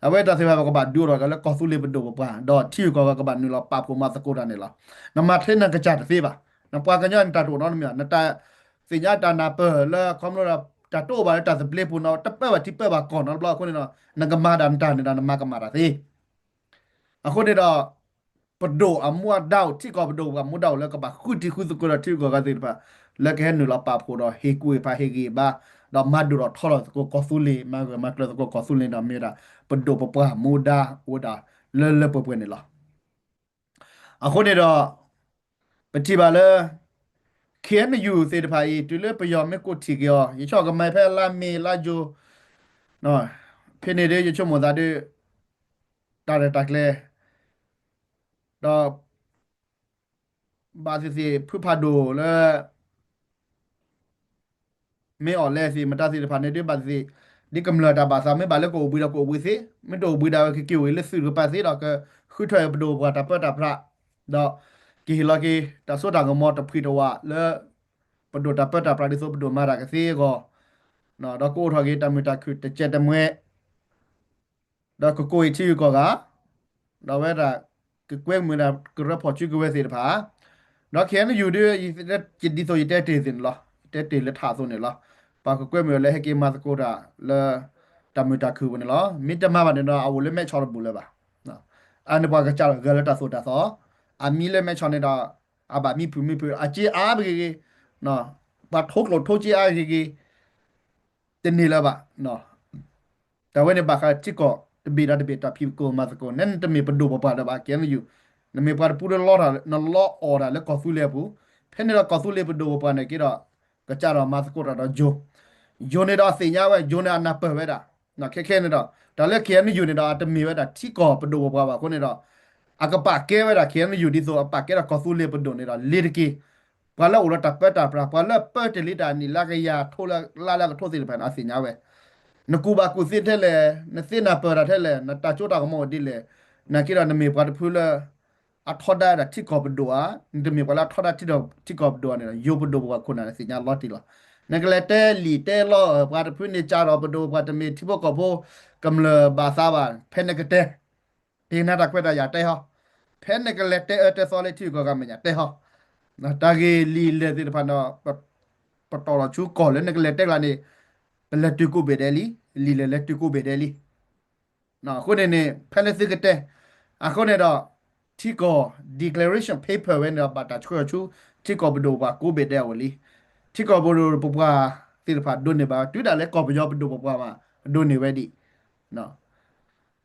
အဝဲတၢ်သ့ၣ်တဖၣ် ပကဘၣ်ဒုးအိၣ်ထီၣ်က့ၤလၢကီၢ်သူလ့ၤပဒိၣ်ပပှၢ် ဒီးထံဂုၤကီၢ်ဂၤကဘၣ်နုာ်လီၤပာ်ဖှိၣ်မၤသကိးတၢ်န့ၣ်လီၤ. နမၤထဲနကစၢ်တသ့ဘၣ်. နပှၤကညီနတၢ်တအိၣ်နီတမံၤ, နတၢ်သ့ၣ်ညါတၢ်နၢ်ပၢၢ်လၢခီဖျိဒီး တၢ်တအိၣ်ဘၣ်လၢတၢ်သဘျ့ပူၤနီၤ, တပၢဘၣ်ထံပၢဘၣ်ကီၢ်နီတဘျီအဃိန့ၣ်ဒီး နကမၤဒၣ်နတၢ်န့ၣ်ဒီး နမၤကမၣ်တၢ်သ့ အဃိန့ၣ်ဒီး ပဒိၣ်အမူအဒါအိၣ်, ထံကီၢ်ပဒိၣ်ပပှၢ်မူဒါအိၣ်လၢကဘၣ်ဃုထံၣ်ဃုသကိးဒီးထံဂုၤကီၢ်ဂၤသ့ၣ်တဖၣ် လၢကဟဲနုာ်လီၤပာ်ဖှိၣ်ဒီးဟ့ၣ်ကူၣ်ဟ့ၣ်ဖးဟ့ၣ်ဂံၢ်ဟ့ၣ်ဘါ, ဒီးမၤဒိၣ်ထီၣ်ထီထီၣ်သကိးကီၢ်သူလ့ၤ, မၤဂၢၢ်မၤကျၢၤသကိးကီၢ်သူလ့ၤန့ၣ်ဒီး မ့ၢ်ဝဲဒၣ် ပဒိၣ်ပပှၢ်မူဒါအိၣ်ဝဲဒၣ်လၢလၢပှဲၤပှဲၤန့ၣ်လီၤ. အဃိန့ၣ်ဒီး ပထံၣ်ဘၣ်လၢ KNU သ့ၣ်တဖၣ်အံၤ တုၤလၢပယီၤမ့ၢ်ကိးထီၣ်က့ၤအီၤ ယဆိကမိၣ်ကမၤဖဲလါမ့ၤလါယူၤ ဖဲန့ၣ်ဒီး ယဆိကမိၣ်သးဒီး တၢ်ရဲၣ်တၢ်ကျဲၤ ဒီး ဘၣ်သ့ၣ်သ့ၣ် ဖုဖးဒိၣ်လၢ မ့ၢ်အီၣ်လဲသ့ၣ် မတၤသ့ၣ်တဖၣ်န့ၣ်ဒီး ဘၣ်သ့ၣ်သ့ၣ် ဒ်ကမျၢၢ်တၢ်ဘၣ်သး မ့ၢ်ဘၣ်လၢကအိၣ်ဘှံးဒီးကအိၣ်ဘှံးသ့, မ့ၢ်တအိၣ်ဘှံးဒၣ်ဝဲ ကက့ၤအိၣ်ဂ့ၤလၢသုးတကပၤသ့ဒီး ကဃုထၢပဒိၣ်ပပှၢ်တၢ်ပၢတၢ်ပြး, ဒီးကဟ့ၣ်လီၤက့ၤ တၢ်စိတၢ်ကမီၤတဖှံတဝးလၢ ပဒိၣ်တၢ်ပၢတၢ်ပြးဒ်သိးပဒိၣ်မၤတၢ်ကသ့အဂီၢ်, ဒီးကအိၣ်ထီၣ်က့ၤတၢ်မုာ်တၢ်ခုၣ်တစဲးတမှဲး ဒီးကကိးအံၤထံဂုၤကီၢ်ဂၤ, ဒီးဝဲဒၣ် ကကွဲမုာ်ဒၣ်ကရၢဖီၣ်စုကဝဲၤသ့ၣ်တဖၣ်, ဒီး KNU ဒီး ဒ်သိးယတဲတ့ၢ်သ့ၣ်န့ၣ်လီၤ, ယတဲတ့ၢ်လၢထးအသိးန့ၣ်လီၤ, ပှၤကကွဲမုာ်လၢဟဲက့ၤမၤသကိးတၢ်လၢ တၢ်မုာ်တၢ်ခုၣ်ပူၤန့ၣ်လီၤ. မ့ၢ်တမၤဘၣ်န့ၣ်ဒီး အအိၣ်လၢမဲးဆီတဘူၣ်လၢၤဘၣ်. အန့ၣ်ပှၤကစၢ်လီၤဂာ်လၢတၢ်သိၣ်တၢ်သီ, အမံလၢမဲးဆီန့ၣ်ဒီး အဘၣ်မံဖုၣ်မံဖုၣ် အစ့အါပဂ့ၤဂ့ၤ, ပှၤထိကျိာ်ထိစ့အါဂ့ၤဂ့ၤ တန့ၢ်လၢၤဘၣ်. တၢ်ဝဲန့ၣ်ဘၣ်ဃးလၢထံကီၢ်တဘ့ၣ်ဒီးတဘ့ၣ်တၢ်ဖံးသကိးမၤသကိး, နတမ့ၢ်ပဒိၣ်ပပှၢ်လၢၤဘၣ် KNU, နမ့ၢ်ပှၤတဖုလၢလီတၢ် နလီအီၣ်တၢ်လၢကီၢ်သူလ့ၤအပူၤ, ဖဲန့ၣ်ဒီးကီၢ်သူလ့ၤပဒိၣ်ပပှၢ်န့ၣ်က့ဒီး ကစၢ်ဒီးမၤသကိးတၢ်ဒီးယိၤ, ယိၤန့ၣ်ဒီးအသ့ၣ်ညါဝဲ ယိၤန့ၣ်အနၢ်ပၢၢ်ဝဲဒၣ်, ခဲခဲန့ၣ်ဒီး တၢ်လၢ KNU န့ၣ်ဒီး အတမ့ၢ်ဝဲဒၣ်ထံကီၢ်ပဒိၣ်ပပှၢ်ဘၣ်အဃိန့ၣ်ဒီး အကပာ်ကဲဝဲဒၣ် KNU ဒ်သိးအပာ်ကဲဒၣ်ကီၢ်သူလ့ၤပဒိၣ်န့ၣ်ဒီး လ့ၤတက့ၢ်. ပှၤလၢအိၣ်လၢတၢ်ပၢတၢ်ပြး ပှၤလၢပၢတ့ၢ်လံတၢ်နံၣ်လၢကယၤထိလၢလါလၢကထိသ့ၣ်တဖၣ်န့ၣ် အသ့ၣ်ညါဝဲ, နကူၣ်ဘၣ်ကူၣ်သ့ထဲလဲၣ်, နသ့နၢ်ပၢၢ်တၢ်ထဲလဲၣ်, နတၢ်စိတၢ်ကမီၤအိၣ်ဒ်လဲၣ်, နာ်က့ဒီးနမ့ၢ်ပှၤတဖုလၢ အထီဒါဝဲဒၣ်ထံကီၢ်ပဒိၣ်ဧါ, နတမ့ၢ်ပှၤလၢအထီဒါထံကီၢ်ပဒိၣ်ဧါန့ၣ်ဒီး ယိၤပဒိၣ်ပပှၢ်ခိၣ်နၢ်န့ၣ်သ့ၣ်ညါလီၤတံၢ်လီၤ. နကလဲၤတဲလံာ်တဲလီ ပှၤတဖုန့ၣ်ကးဒီးပဒိၣ်ပပှၢ်တမ့ၢ်ထံဖိကီၢ်ဖိ ကမျၢၢ်ဘၣ်သးဘၣ်, ဖဲနကတဲ တနၤတၢ်ခွဲးတၢ်ယာ်တဲဟီ, ဖဲနကလဲၤတဲအၢတဲသီလၢထံဂုၤကီၢ်ဂၤမဲာ်ညါတဲဟီ, တၢ်ဂ့ၢ်လံာ်လဲၢ်သ့ၣ်တဖၣ်န့ၣ် ပတီၢ်ထီၣ်ဆူကီၢ်လၢနကလဲၤတဲကျါန့ၣ် ပလဲၤတုၤကိးဘ့ၣ်ဒဲးလံ, လံာ်လဲၢ်လဲၤတုၤကိးဘ့ၣ်ဒဲးလံ. အဃိန့ၣ်န့ၣ် ဖဲလၢသုကတဲ, အဃိန့ၣ်ဒီး ထံကီၢ် declaration paper ဝဲန့ၣ်ဒီး ဘၣ်တၢ်ဆှၢအီၤဆူ ထံကီၢ်ပဒိၣ်ပပှၢ်ကိးဘ့ၣ်ဒဲးအအိၣ်လံ. ထံကီၢ်ပဒိၣ်ပပှၢ်သ့ၣ်တဖၣ်ဒိးန့ၢ်ဘၣ် တုၤဒၣ်လဲာ်ကီၢ်ပယီၤပဒိၣ်ပပှၢ်မး ဒိးန့ၢ်ဝဲဒံး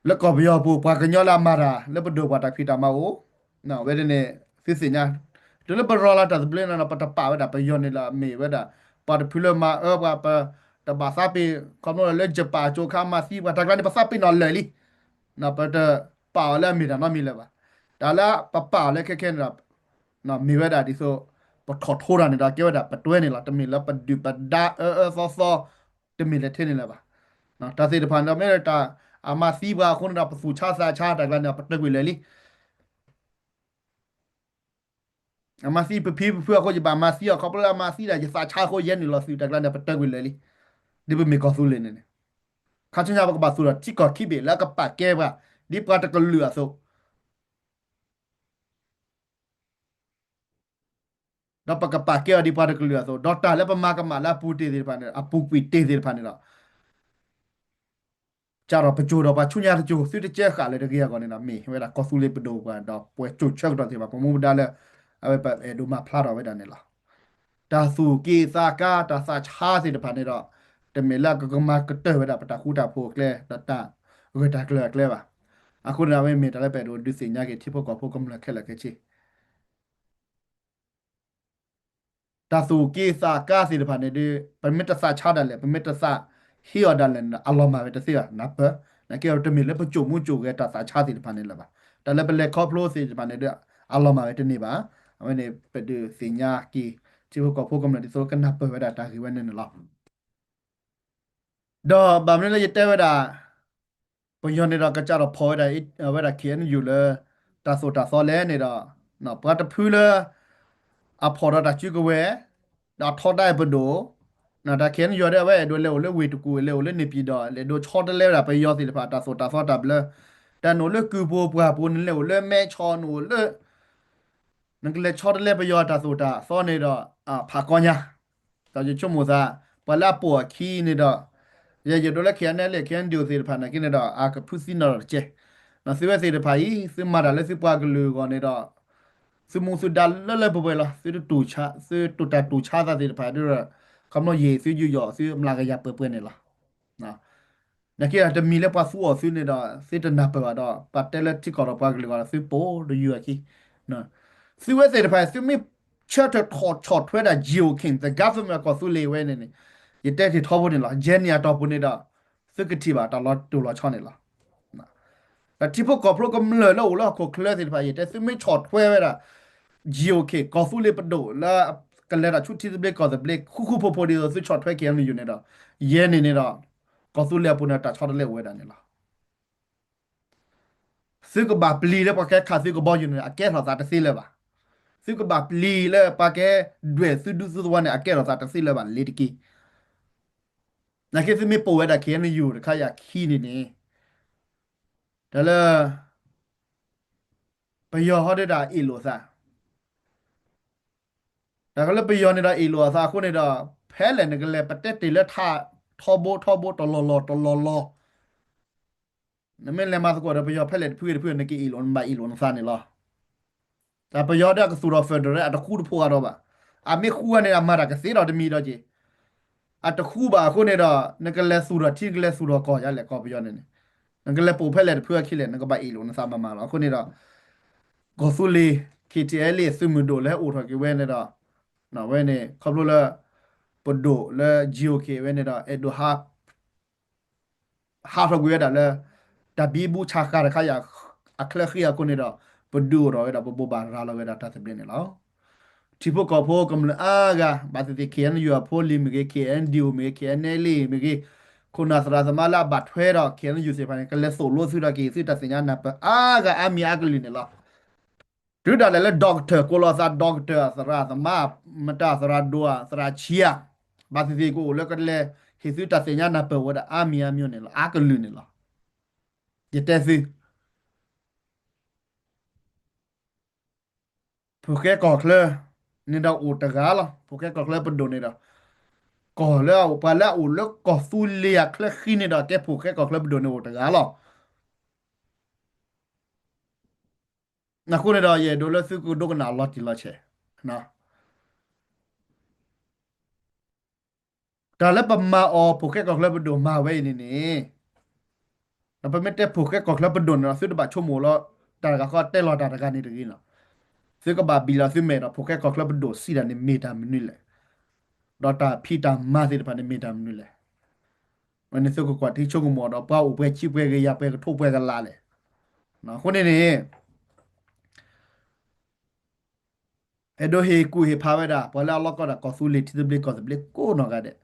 လၢကီၢ်ပယီၤပူၤ ပှၤကညီလၢအမၤတၢ်လၢပဒိၣ်ပပှၢ်တၢ်ဖံးတၢ်မၤအိၣ်, ဝဲန့ၣ်န့ၣ် သုသ့ၣ်ညါ, တုၤလၢပရၤလီၤတၢ်သဘျ့န့ၣ်ဒီး ပတပာ်ဝဲဒၣ်ပယီၤန့ၣ်လၢအမ့ၢ်ဝဲဒၣ် ပှၤတဖုလၢမၤအၢပှၤ ပတဘၣ်သးပ့ၤ ခီဖျိလၢ Japan အကၠိခါမၤသံပှၤ တၢ်ကျါန့ၣ် ပသးပ့ၤနီၣ်လၢာ်လံ. ပတပာ်အီၤလၢအမ့ၢ်တၢ်နီတမံၤလၢၤဘၣ်. တၢ်လၢပပာ်အီၤလၢခဲခဲန့ၣ်ဒီး မ့ၢ်ဝဲဒၣ်ဒ်သိး ပထီၣ်ထိတၢ်န့ၣ်ဒီး ကဲဝဲဒၣ်ပတွဲန့ၣ်လီၤ. တမ့ၢ်လၢပဒုၣ်ပဒါအၢအၢသီသီ တမ့ၢ်လၢထဲန့ၣ်လၢၤဘၣ်. တၢ်သ့ၣ်တဖၣ်န့ၣ်ဒီး မ့ၢ်တၢ်အမၤသံပှၤအဃိန့ၣ်ဒီး ပသူၣ်ဆါသးဆါတၢ်ကျါန့ၣ်ဒီး ပတၢကွံာ်လၢာ်လံ. အမၤသံပဖံပဖုအဃိ ယဘၣ်မၤသံအီၤ ခီဖျိလၢအမၤသံဒၣ်ယသးဆါအဃိ ယဲနုာ်လီၤသုးတၢ်ကျါန့ၣ် ပတၢကွံာ်လၢာ်လံ. ဒ်ပမ့ၢ်ကီၢ်သူလ့ၤန့ၣ်န့ၣ်, ခါဆူညါပကဘၣ်သူၣ်ထီၣ်ထံကီၢ်ခံဘ့ၣ်လၢအကပာ်ကဲပှၤ ဒ်ပှၤတကလုာ်အသိး ဒီးပကပာ်ကဲအီၤဒ်ပှၤတကလုာ်အသိး ဒီးတၢ်လၢပမၤကမၣ်လၢအပူၤတ့ၢ်သ့ၣ်တဖၣ်န့ၣ် အပူၤကွံာ်တ့ၢ်သ့ၣ်တဖၣ်န့ၣ်ဒီး ကဒီးပစိၤဒီးပှၤဆူညါတစိၤ သုတကဲဃာ်လၢတဂ့ၤအဂီၢ်န့ၣ်ဒီး မ့ၢ်ဝဲဒၣ်ကီၢ်သူလ့ၤပဒိၣ်ပှၤ ဒီးပှၤစိာ်ဆၢကတီၢ်သ့ၣ်တဖၣ် ပမူပဒါလၢ အဝဲပအဲၣ်ဒိးမၤဖျါထီၣ်ဝဲဒၣ်န့ၣ်လီၤ. တၢ်သူၣ်က့ၣ်သးကါ တၢ်သးဆါသ့ၣ်တဖၣ်န့ၣ်ဒီး တမ့ၢ်လၢအကကမၤကတၢၢ်ဝဲဒၣ်ပတၢ်ဃူတၢ်ဖိးအကျဲ ဒီးတၢ်ဂၢၢ်တၢ်ကျၢၤအကျဲဘၣ်. အဃိန့ၣ် အဝဲမ့ၢ်တၢ်လၢပအဲၣ်ဒိးဒုးသ့ၣ်ညါက့ၤ ထံဖိကီၢ်ဖိကမျၢၢ်ခဲလၢာ်ခဲဆ့ တၢ်သူၣ်က့ၣ်သးကါသ့ၣ်တဖၣ်န့ၣ်ဒီး ပမ့ၢ်တသးဆါဒၣ်လဲာ် ပမ့ၢ်တသးဟ့အီၤဒၣ်လဲာ်န့ၣ်ဒီး အလီၤမၢ်ဝဲတသ့ဘၣ် နၢ်ပၢၢ်. နာ်က့ တမ့ၢ်လၢပစိာ်မူစိာ်ဂဲၤတၢ်သးဆါသ့ၣ်တဖၣ်န့ၣ်လၢၤဘၣ်. တၢ်လၢပလဲၤခီဖျိသ့ၣ်တဖၣ်န့ၣ်ဒီး အလီၤမၢ်ဝဲတန့ၢ်ဘၣ်. အဝဲန့ၣ် ပဒုးသ့ၣ်ညါက့ၤ ထံဖိကီၢ်ဖိကမျၢၢ်ဒ်သိးကနၢ်ပၢၢ်ဝဲဒၣ်တၢ်ဂ့ၢ်ဝဲန့ၣ်န့ၣ်လီၤ. ဒီးဘၣ်မနုၤလၢယတဲဝဲဒၣ် ပယီၤန့ၣ်ဒီး ကစးထီၣ်ဖီၣ်ဝဲဒၣ် ဝဲဒၣ် ခ့ၣ်အဲၣ်ယူၣ် လၢ တၢ်သိၣ်တၢ်သီလဲၣ်န့ၣ်ဒီး ပှၤတဖုလၢ အဖီၣ်ဒီးတၢ်စုကဝဲၤ ဒီးထီဒါပဒိၣ်, တၢ် ခ့ၣ်အဲၣ်ယူၣ် ဒီး အဝဲအဲၣ်ဒိးလဲၤအိၣ်လၢဝ့ၢ်တကူၣ် လဲၤအိၣ်လၢန့ၣ်ပၠံၣ်ဒီး လဲၤဒိးဆီတလဲဝဲဒၣ်ပယီၤသ့ၣ်တဖၣ် တၢ်သိၣ်တၢ်သီတၢ်ဘျၢ, တၢ်နအိၣ်လၢကုၢ်ပူၤပှၢ်ပူၤ နလဲၤအိၣ်လၢမဲဆီ နအိၣ်လၢ နကလဲၤဆီတလဲပယီၤတၢ်သိၣ်တၢ်သီန့ၣ်ဒီး ဖးကီညါ, ဒီးယဆိကမိၣ်သး ပှၤလၢအပိာ်အခံန့ၣ်ဒီး ယဲယဒိးလၢ ခ့ၣ်အဲၣ်ယူၣ် လၢ ခ့ၣ်အဲၣ်ယူၣ် သ့ၣ်တဖၣ်နာ်က့န့ၣ်ဒီး အကဖုသံနီၣ်ဒီးတကဲ, သုဝဲသ့ၣ်တဖၣ်အံၤ သုမၤတၢ်လၢသုပှၤကလုာ်အဂီၢ်န့ၣ်ဒီး သုမူသုဒါလၢလၢပှဲၤပှဲၤလီၤ. သုတတူၢ်ဆါ သုတတူၢ်တၢ်တူၢ်ဆါသးသ့ၣ်တဖၣ်ဒီး ခီဖျိယံာ်သုယူးယီၣ်သုမျးကယၤပှဲၤပှဲၤန့ၣ်လီၤ. နာ်က့ဒီး တမံၤလၢပှၤသူအီၤသုန့ၣ်ဒီး သုတနၢ်ပၢၢ်ဘၣ်ဒီး ပှၤတဲလၢထံကီၢ်ဒီးပှၤကလုာ်ဂီၢ်ဒီး သုပိာ်တယုၢ်အခံ, သုဝဲသ့ၣ်တဖၣ် သုမ့ၢ်ဆၢထၢၣ်ထီၣ်ဆီၣ်ထွဲဒၣ် GOK, the government ကီၢ်သူလ့ၤဝဲန့ၣ်န့ၣ် ယတဲတ့ၢ်ထီဘိန့ၣ်လီၤ. ယဲၢ်နံၣ်အတီၢ်ပူၤန့ၣ်ဒီး သုကထံၣ်ဘၣ်တၢ်လီၤတိၢ်လီၤဆီန့ၣ်လီၤ. ဒီးထံဖိကီၢ်ဖိကမျၢၢ်လၢအိၣ်လၢဟီၣ်ခိၣ်ချၢသ့ၣ်တဖၣ် ယတဲသုမ့ၢ်ဆီၣ်ထွဲဝဲဒၣ် GOK ကီၢ်သူလ့ၤပဒိၣ်လၢ ကလဲၤတၢ်ဆူထံသဘျ့ကီၢ်သဘျ့ ဃူဃူဖိးဖိးဒ်သိးသုဆီၣ်ထွဲ ခ့ၣ်အဲၣ်ယူၣ် န့ၣ်ဒီး ယဲၢ်နံၣ်န့ၣ်ဒီး ကီၢ်သူလ့ၤအပူၤန့ၣ် တၢ်ဆီတလဲအိၣ်ဝဲဒၣ်န့ၣ်လီၤ. သုကဘၣ်ပျံၤလၢပှၤကဟဲခးသုကဘီယူၤန့ၣ် အကဲထီၣ်သးတသ့လၢၤဘၣ်. သုကဘၣ်ပျံၤလၢပှၤကဟဲဒွဲၣ်သုဒူသုသဝီန့ၣ် အကဲထီၣ်သးတသ့လၢၤဘၣ် လ့ၤတက့ၢ်. နာ်က့သုမ့ၢ်ပိာ်ဝဲဒၣ် ခ့ၣ်အဲၣ်ယူၣ် တခါယၤခံန့ၣ်န့ၣ် တၢ်လၢ ပယီၤဟီဒၣ်အ့ၣ်လိာ်သး, တၢ်ကလၢပယီၤန့ၣ်ဒီးအ့ၣ်လိာ်အသးအဃိန့ၣ်ဒီး ဖဲလဲၣ်နကလဲၤပတဲတ့ၢ်လၢထးထီဘိထီဘိ တလီၢ်လီၢ်တလီၢ်လီၢ် နမ့ၢ်လဲၤမၤသကိးဒီးပယီၤဖဲလဲၣ်တဖုဂ့ၤတဖုဂ့ၤ နကအ့ၣ်လိာ်နဘၣ်အ့ၣ်လိာ်နသးန့ၣ်လီၤ. တၢ်ပယီၤဒီးအကသူၣ်ထီၣ် federal အတဃူတဖိးအါဒီးဘၣ်. အမ့ၢ်ဃူဂၤန့ၣ် အမၤတၢ်ကသ့ဒီးတမံၤဒီးက့ၤ အတဃူဘၣ်အဃိန့ၣ်ဒီး နကလဲၤသူၣ်ထီၣ်ထံ နကလဲၤသူၣ်ထီၣ်ကီၢ်ယါလဲၣ် ကီၢ်ပယီၤန့ၣ်န့ၣ် နကလဲၤပိာ်ဖဲလဲၣ်တဖုအခံလဲၣ် နကဘၣ်အ့ၣ်လိာ်နသးမၤမၤလီၤ. အဃိန့ၣ်ဒီး ကီၢ်သူလ့ၤ ခ့ၣ်ထံၣ်အဲလ့ၣ် သုးမုၢ်ဒိၣ်လၢဟဲအိၣ်ထီၣ်က့ၤဝဲန့ၣ်ဒီး ဝဲန့ၣ် ခီဖျိလၢ ပဒိၣ်လၢ GOK ဝဲန့ၣ်ဒီး အဲၣ်ဒိးဟး ဟးထီၣ်ကွံာ်ဝဲဒၣ်လၢ တၢ်ဘံဘူဆးဃာ်တခါယၤ အချၢဃံအဃိန့ၣ်ဒီး ပဒုးအိၣ်ထီၣ်ဝဲဒီး ပဘိးဘၣ်ရၤလီၤဝဲဒၣ်တၢ်သဘျ့န့ၣ်လီၤ. ထံဖိကီၢ်ဖိကမျၢၢ်အါဂၤ ဘၣ်သ့ၣ်သ့ၣ် ခ့ၣ်အဲၣ်ယူၣ် အဖိလံၤမ့ၢ်ဂ့ၤ, ခ့ၣ်အဲၣ်ယူၣ် မ့ၢ်ဂ့ၤ, ခ့ၣ်အဲၣ်ယူၣ် မ့ၢ်ဂ့ၤ, ခိၣ်နၢ်သရၣ်သမါလၢအဘၣ်ထွဲဒီး ခ့ၣ်အဲၣ်ယူၣ် သ့ၣ်တဖၣ်န့ၣ် ကလဲၤသိၣ်လိသုဒီးက့ၤသုတၢ်သ့ၣ်ညါနၢ်ပၢၢ်အါဂၤအါမံၤအါကလုာ်န့ၣ်လီၤ. တုၤဒၣ်လဲာ်လၢ doctor ကိးလီၤသး doctor သရၣ်သမါ မတၤသရၣ်ဒိၣ်ဧါ သရၣ်ဆံးဧါ ဘၣ်သ့ၣ်သ့ၣ်ကအိၣ်လၢကလဲၤဟ့ၣ်သုတၢ်သ့ၣ်ညါနၢ်ပၢၢ်ဝဲဒၣ်အါမံၤအါမံၤန့ၣ်လီၤ အါကလုာ်န့ၣ်လီၤ. ယတဲသု ဖိၣ်ဃဲကီၢ်ချၢန့ၣ်ဒီးအိၣ်တဂၤလီၤ. ဖိၣ်ဃဲကီၢ်ချၢပဒိၣ်န့ၣ်ဒီး ကီၢ်လၢအအိၣ် ပှၤလၢအအိၣ်လၢကီၢ်သူလ့ၤအချၢဃံန့ၣ်ဒီး ကဲဖိၣ်ဃဲကီၢ်ချၢပဒိၣ်န့ၣ်အိၣ်တဂၤလီၤ. အဃိန့ၣ်ဒီး ယအဲၣ်ဒိးလၢသုကဒိကနၣ်လီၤတံၢ်လီၤဆဲး တၢ်လၢပမၤအီၤ ဖိၣ်ဃဲကီၢ်ချၢပဒိၣ်မၤဝဲအံၤန့ၣ်န့ၣ် ဒီးပမ့ၢ်တဲဖိၣ်ဃဲကီၢ်ချၢပဒိၣ်န့ၣ်ဒီး သုတဘၣ်ဆိကမိၣ်လီၤ တၢ်တဂၤဃီတဲလီၤတၢ်တဂၤန့ၣ်တဂ့ၤနီၤ. သုကဘၣ်ဘံၣ်လီၤသုမဲာ်ဒီး ဖိၣ်ဃဲကီၢ်ချၢပဒိၣ်စံးတၢ်န့ၣ်မ့ၢ်တၢ်မနုၤလဲၣ်, ဒီးတၢ်ဖံးတၢ်မၤသ့ၣ်တဖၣ်န့ၣ်မ့ၢ်တၢ်မနုၤလဲၣ်. ဝဲန့ၣ်သုကကွၢ်ထံဆိကမိၣ်ဒီး ပှၤအိၣ်ပှဲၤဆံးပှဲၤဂ့ၤ ယၤပှဲၤကထိပှဲၤကလးလဲၣ်. အဃိန့ၣ်န့ၣ် အဲၣ်ဒိးဟ့ၣ်ကူၣ်ဟ့ၣ်ဖးဝဲဒၣ် ပှၤလၢအလီၢ်ကီၢ်ဒၣ်ကီၢ်သူလ့ၤထံသဘျ့ကီၢ်သဘျ့ကိးနီၢ်ဂၤဒဲး,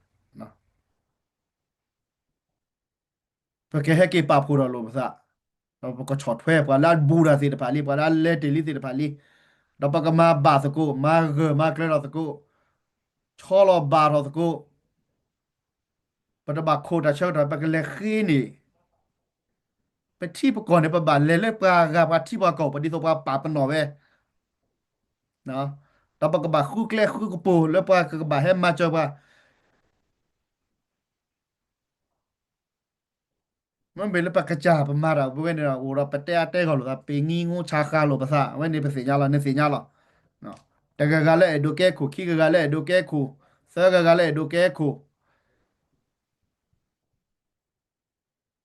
ပကဟဲက့ၤပာ်ဖှိၣ်ထီၣ်လိာ်ပသး, ဒီးပကဆီၣ်ထွဲပှၤလၢအဘူးတၢ်သ့ၣ်တဖၣ်လံ, ပှၤလၢအလဲၤတ့ၢ်လံသ့ၣ်တဖၣ်လံ, ဒီးပကမၤဘၣ်သကိး, မၤဂၢၢ်မၤကျၢၤထီၣ်သကိး, ဆီလီၤဘၣ်ထီၣ်သကိး ပတဘၣ်ခိးတၢ်ဆၢကတီၢ် ပကလဲၤဃ့န့ၣ် ပထံပကီၢ်န့ၣ် ပဘၣ်လဲၤလၢပှၤဂၤပှၤထံပှၤကီၢ် ပဒ်သိးပှၤပာ်ပနီၣ်ဝဲ, ဒီးပကဘၣ်ဃုကျဲဃုကပူၤလၢပှၤကဘၣ်ဟဲမၤစၢၤပှၤ မ့မ့ၢ်လၢပကစၢ်ပမၤတၢ်ပဝဲန့ၣ်ဒီး အိၣ်ဒီးပတဲအါတဲဂီၢ်လိာ်သး ပ့ၤငံငိဆါဃါလိာ်ပသး အဝဲန့ၣ်ပသ့ၣ်ညါလီၤ နသ့ၣ်ညါလီၤ. တဂၤဂၤလၢအဲၣ်ဒိးကဲခိၣ် ခံဂၤဂၤလၢအဲၣ်ဒိးကဲခိၣ် သၢဂၤဂၤလၢအဲၣ်ဒိးကဲခိၣ်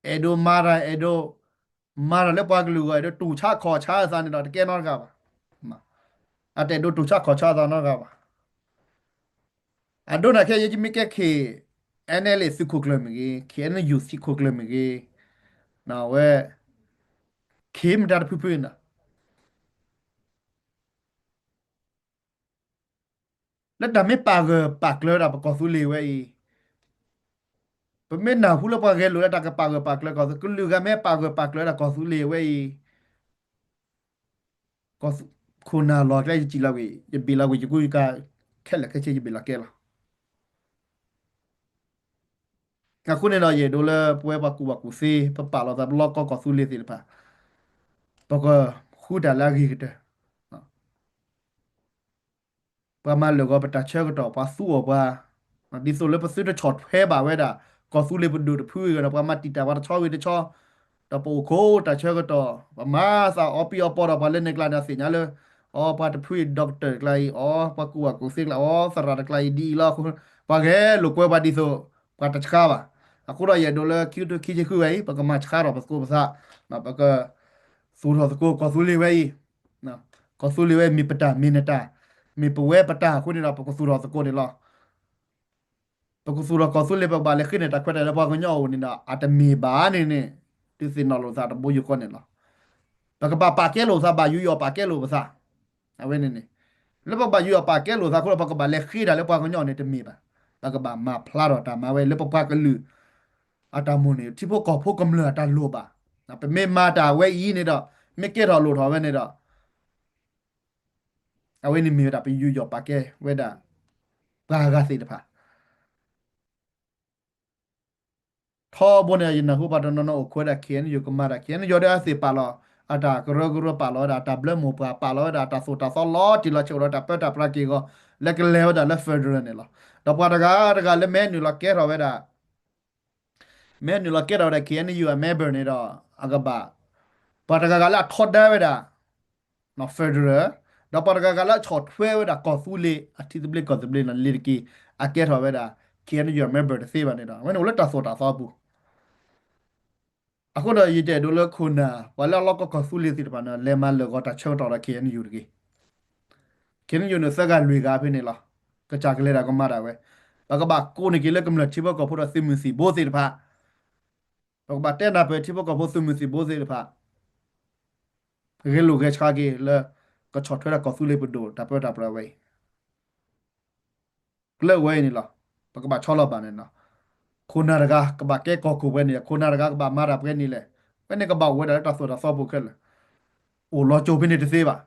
အဲၣ်ဒိးမၤတၢ် အဲၣ်ဒိးမၤတၢ်လၢပှၤကလုာ်အဂီၢ် အဲၣ်ဒိးတူၢ်ဆါခီၣ်ဆါအသးန့ၣ်ဒီး တကဲနီတဂၤဘၣ်. အတအဲၣ်ဒိးတူၢ်ဆါခီၣ်ဆါအသးနီတဂၤဘၣ်. အဒိန့ၣ်ခဲအံၤ ယမ့ၢ်ကဲ K N L A သုးခိၣ်ကျၢၢ်မ့ၢ်ဂ့ၤ K N U သုးခိၣ်ကျၢၢ်မ့ၢ်ဂ့ၤ, ဝဲ ခ့မတၤတဖုဖုန့ၣ် လၢတၢ်မ့ၢ်ပာ်ဂၢၢ်ပာ်ကျၢၤဝဲဒၣ်ပကီၢ်သူလ့ၤဝဲအံၤ, ပမ့ၢ်နၢ်ဟူလၢပှၤဂဲၤလိာ်လၢတၢ်ကပာ်ဂၢၢ်ပာ်ကျၢၤကီၢ်သူ ကလုာ်ဂၤမ့ၢ်ပာ်ဂၢၢ်ပာ်ကျၢၤဝဲဒၣ်ကီၢ်သူလ့ၤဝဲအံၤ, ခိၣ်နၢ်လီၤကျဲ ယစံးလီၤဝံၤ ယဘ့ၣ်လီၤဝံၤ ယကူယကၤ ခဲလၢာ်ခဲဆ့ ယဘ့ၣ်လီၤကဲလီၤ. အဃိန့ၣ်ဒီး ယအဲၣ်ဒိးလၢပဝဲပှၤကူၣ်ဘၣ်ကူၣ်သ့ ပပာ်လီၤသး ပလီၢ်ကီၢ်ကီၢ်သူလ့ၤသ့ၣ်တဖၣ် ပကဃုတၢ်လၢအဂ့ၤကတၢၢ်, ပှၤမၤလၢာ်ဂီၤပတၢ်ဆၢကတီၢ် ပှၤသူအီၤပှၤ, ဒ်သိးလၢပသုတဆီၣ်ထွဲဘၣ်ဝဲဒၣ် ကီၢ်သူလ့ၤပဒိၣ်တဖုအံၤဒီး ပှၤမၤတံာ်တာ်ပှၤတဆီဝံၤတဆီ, ဒီးပအိၣ်ခိးတၢ်ဆၢကတီၢ် ပမၤသးအီပံၤအီပီဒီးပှၤလၢန့ၣ်ကျါန့ၣ် အသ့ၣ်ညါလၢ အီ ပှၤတဖုအံၤ doctor တကျါအံၤ အီ ပှၤကူၣ်ဘၣ်ကူၣ်သ့ကျါ အီ သရၣ်တကျါအံၤဒ်အံၤလီၤ. ပှၤဂဲၤလိာ်ကွဲပှၤဒ်သိး ပှၤတဆှါဘၣ်. အဃိဒီးယအဲၣ်ဒိးလၢခံကထိခံဆံဃုဝဲအံၤ ပကမၤဆှါထီၣ်ပသကိးပသး, ပက သူၣ်ထီၣ်သကိးကီၢ်သူလ့ၤဝဲအံၤ, ကီၢ်သူလ့ၤဝဲမ့ၢ်ပတၢ်မ့ၢ်နတၢ်, မ့ၢ်ပဝဲပတၢ်အဃိန့ၣ်ဒီး ပကသူၣ်ထီၣ်သကိးန့ၣ်လီၤ. ပကသူၣ်ထီၣ်ကီၢ်သူလ့ၤ ပကဘၣ်လဲၤဃ့န့ၢ်တၢ်ခွဲးတၢ်ယာ်လၢပှၤကညီအအိၣ်န့ၣ်ဒီး အတမ့ၢ်ဘၣ်န့ၣ်န့ၣ် ဒုးသ့ၣ်နီၣ်လိာ်သးတဘိယူၢ်ဃီန့ၣ်လီၤ. ပကဘၣ်ပာ်ကဲလိာ်ပသး ဘၣ်ယူးယီၣ်ပာ်ကဲလိာ်ပသး, အဝဲန့ၣ်န့ၣ် လၢပဘၣ်ယူးယီၣ်ပာ်ကဲလိာ်သးအဃိဒီး ပကဘၣ်လဲၤဃ့တၢ်လၢပှၤကညီန့ၣ်တမ့ၢ်ဘၣ်. ပကဘၣ်မၤဖျါထီၣ်တၢ်မၤဝဲလၢပပှၤကလုာ် အတၢ်မိၣ်န့ၣ် ထံဖိကီၢ်ဖိကမျၢၢ်အတၢ်လိၣ်ဘၣ်. ပမ့ၢ်မၤတၢ်ဝဲအံၤန့ၣ်ဒီး မ့ၢ်ကဲထီၣ်လိၣ်ထီၣ်ဝဲန့ၣ်ဒီး အဝဲန့ၣ်မ့ၢ်ဝဲဒၣ် ပယူးယီၣ်ပာ်ကဲဝဲဒၣ် ပှၤဂၤသ့ၣ်တဖၣ် ထီဘိန့ၣ် ယနၢ်ဟူပှၤတနီၤနီၤအိၣ်ခိးဝဲဒၣ် K N U ကမၤတၢ် K N U ဒီးအဝဲသ့ၣ်ပာ်လီၤ အတၢ်ကရၢကရိ ပာ်လီၤဝဲဒၣ်အတၢ်ဘျၢမိၢ်ပှၢ် ပာ်လီၤဝဲဒၣ်အတၢ်သိၣ်တၢ်သီလီၤတံၢ်လီၤဆဲး အိၣ်ဒီးတၢ်ပၢတၢ်ပြးက့ၤအဂီၢ် လၢကလဲၤဝဲဒၣ်လၢ federal န့ၣ်လီၤ. ဒီးပှၤတဂၤတဂၤလၢမ့ၢ်နုာ်လီၤကဲထီၣ်ဝဲဒၣ် မ့ၢ်နုာ်လီၤကဲထီၣ်ဝဲဒၣ် K N U အ member န့ၣ်ဒီး အကဘၣ် ပှၤတဂၤဂၤလၢအထီဒါဝဲဒၣ် federal ဒီးပှၤတဂၤဂၤလၢအဆီၣ်ထွဲဝဲဒၣ်ကီၢ်သူလ့ၤ အထံသဘျ့ကီၢ်သဘျ့န့ၣ် လ့ၤတက့ၢ် အကဲထီၣ်ဝဲဒၣ် K N U အ member တသ့ဘၣ်န့ၣ်ဒီး အဝဲန့ၣ်အိၣ်လၢတၢ်သိၣ်တၢ်သီအပူၤ အဃိဒီးယတအဲၣ်ဒိးလၢခိၣ်နၢ် ပှၤလၢအလီၢ်ကီၢ်ကီၢ်သူလ့ၤသ့ၣ်တဖၣ်န့ၣ် လဲၤမၤလၢာ်ဂီၤတၢ်ဆၢကတီၢ်ဒီး K N U တဂ့ၤ. K N U န့ၣ် သၢဂၤလွံၢ်ဂၤဖဲန့ၣ်လီၤ. ကစၢ်ကလဲၤတၢ်ကမၤတၢ်ဝဲ, ပကဘၣ်ကိးန့ၢ်က့ၤလၢကမျၢၢ်ထံဖိကီၢ်ဖိဒီးသုးမုၢ်သံၣ်ဘိသ့ၣ်တဖၣ်, ပကဘၣ်တဲနၢ်ပၢၢ်ထံဖိကီၢ်ဖိသုးမုၢ်သံၣ်ဘိသ့ၣ်တဖၣ် ဂဲၤလိာ်ဂဲၤဆှါက့ၤလၢ ကဆီၣ်ထွဲဒၣ်ကီၢ်သူလ့ၤပဒိၣ်တၢ်ပၢတၢ်ပြးဝဲအံၤ ကျၢၢ်ဝဲအံၤန့ၣ်လီၤ. ပကဘၣ်ဆီလီၤဘၣ်န့ၣ်လီၤ. ခိၣ်နၢ်တဂၤ ကဘၣ်ကဲကီၢ်ခိၣ်ပှဲၤန့ၣ်လဲၣ်, ခိၣ်နၢ်တဂၤကဘၣ်မၤတၢ်ပှဲၤန့ၣ်လဲၣ်, ဖဲန့ၣ်ကဘၣ်အိၣ်ဝဲဒၣ်လၢတၢ်သိၣ်တၢ်သီပူၤခဲလၢာ်, အိၣ်လီၤကၠိဖဲန့ၣ်တသ့ဘၣ်.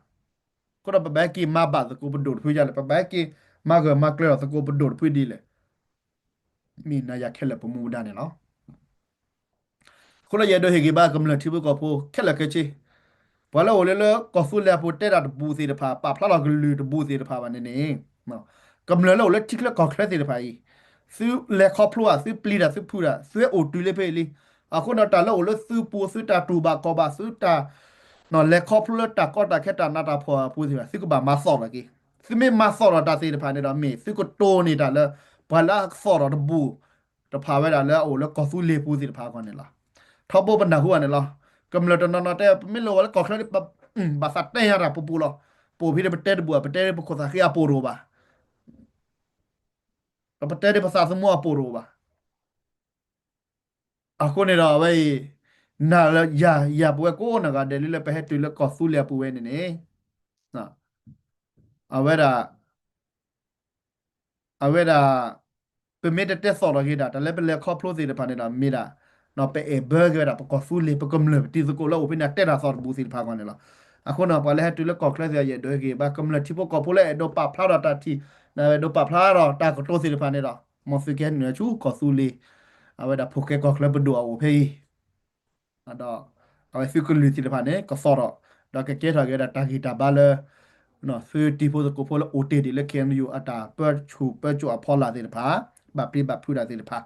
အဃိဒီး ပဘၣ်ဟဲက့ၤမၤဘၣ်သကိးပဒိၣ်တဖုဒ်လဲၣ်, ပဘၣ်ဟဲက့ၤမၤဂၢၢ်မၤကျၢၤဒီးသကိးပဒိၣ်တဖုဒ်လဲၣ်, မ့ၢ်နၤယၤခဲလၢာ်ပမူပဒါန့ၣ်လီၤ. အဃိဒီး ယအဲၣ်ဒိးဟ့ၣ်ဂံၢ်ဘါကမျၢၢ်ထံဖိကီၢ်ဖိ ခဲလၢာ်ခဲဆ့, ပှၤလၢအိၣ်လၢလၢကီၢ်သူလ့ၤအပူၤတဲတၢ်တဘူးသ့ၣ်တဖၣ် ပာ်ဖျါထီၣ်ကလုၢ်တဘူးသ့ၣ်တဖၣ်ဘၣ်န့ၣ်န့ၣ်, ကမျၢၢ်လၢအိၣ်လၢထံချၢကီၢ်ချၢသ့ၣ်တဖၣ်အံၤ, သုလဲၤခီဖျိဧါ, သုပျံၤတၢ် သုဖုးတၢ်, သုဟဲအိၣ်တုၤလၢဖဲအံၤလံ. အဃိဒီး တၢ်လၢအိၣ်လၢသုပူၤ သုတၢ်တူၢ်ဘၣ်ခီၣ်ဘၣ် သုတၢ် လဲၤခီဖျိလၢတၢ်ကီတၢ်ခဲတၢ်နးတၢ်ဖှီၣ်အပူၤသ့ၣ်တဖၣ် သုကဘၣ်မၤသီၣ်ထီၣ်က့ၤ. သုမ့ၢ်မၤသီၣ်ထီၣ်တၢ်သ့ၣ်တဖၣ်န့ၣ်ဒီး မ့ၢ်သုကတိၤန့ၢ်တၢ်လၢ ပှၤလၢအသီၣ်ထီၣ်တဘူး တဖၣ်ဝဲဒၣ်လၢအအိၣ်လၢကီၢ်သူလ့ၤပူၤသ့ၣ်တဖၣ်အဂီၢ်န့ၣ်လီၤ. ထီဘိပနၢ်ဟူဘၣ်န့ၣ်လီၤ. ကမျၢၢ်တနီၤနီၤတဲ ပမ့ၢ်လၢဝဲလၢကီၢ်ချၢ ဘၣ်သးတဲညါတၢ်ပူၤပူၤလီၤ. ပအိၣ်ဖဲဒီးပတဲတဘူး ပတဲဒ်ပခိၣ်သးဃ့အပူၤတအိၣ်ဘၣ်. ပတဲဒ်ပသးသမူအပူၤတအိၣ်ဘၣ်. အဃိန့ၣ်ဒီးအဝဲအံၤ နၤလၢယၤ ယၤပဝဲကိးနီၢ်ဂၤဒဲးလၢ လၢပဟဲတုၤလၢကီၢ်သူလ့ၤအပူၤဝဲန့ၣ်န့ၣ် အဝဲဒၣ် အဝဲဒၣ် ပမ့ၢ်တတဲသီၣ်ထီၣ်က့ၤဒၣ် တၢ်လၢပလဲၤခီဖျိသ့ၣ်တဖၣ်န့ၣ်ဒီး မ့ၢ်ဒၣ် ပအဲၣ်ဘၢက့ၤဝဲဒၣ် ပကီၢ်သူလ့ၤ ပကမျၢၢ်ပတံၤသကိးလၢအိၣ်ဖဲန့ၣ် အတဲတၢ်သီၣ်တဘူးသ့ၣ်တဖၣ်အဂီၢ်န့ၣ်လီၤ. အဃိန့ၣ် ပှၤလၢဟဲတုၤလၢကီၢ်ချၢသ့ၣ် ယအဲၣ်ဒိးဟ့ၣ်ဂံၢ်ဘါ ကမျၢၢ်ထံဖိကီၢ်ဖိလၢအဲၣ်ဒိးပာ်ဖျါထီၣ်တၢ်ထံၣ် အဲၣ်ဒိးပာ်ဖျါထီၣ်တၢ်ကတိၤသ့ၣ်တဖၣ်န့ၣ်ဒီး မ်သုကဟဲနုာ်လီၤဆူကီၢ်သူလ့ၤ အဝဲဒၣ်ဖိၣ်ဃဲကီၢ်ချၢပဒိၣ်အအိၣ်ဖဲအံၤ ဒီးအဝဲသုကလုာ်သ့ၣ်တဖၣ်န့ၣ် ကသီၣ်ထီၣ် ဒီးကကဲထီၣ်က့ၤဝဲဒၣ်တၢ်ဂံၢ်တၢ်ဘါလၢ သုတံၤဖိသကိးဖိလၢအိၣ်တ့ၢ်ဒံးလၢ ခ့ၣ်အဲၣ်ယူၣ် အတၢ်ပၢဆူၣ်ပၢစိးအဖီလာ်သ့ၣ်တဖၣ် ဘၣ်ပျံၤဘၣ်ဖုးတၢ်သ့ၣ်တဖၣ်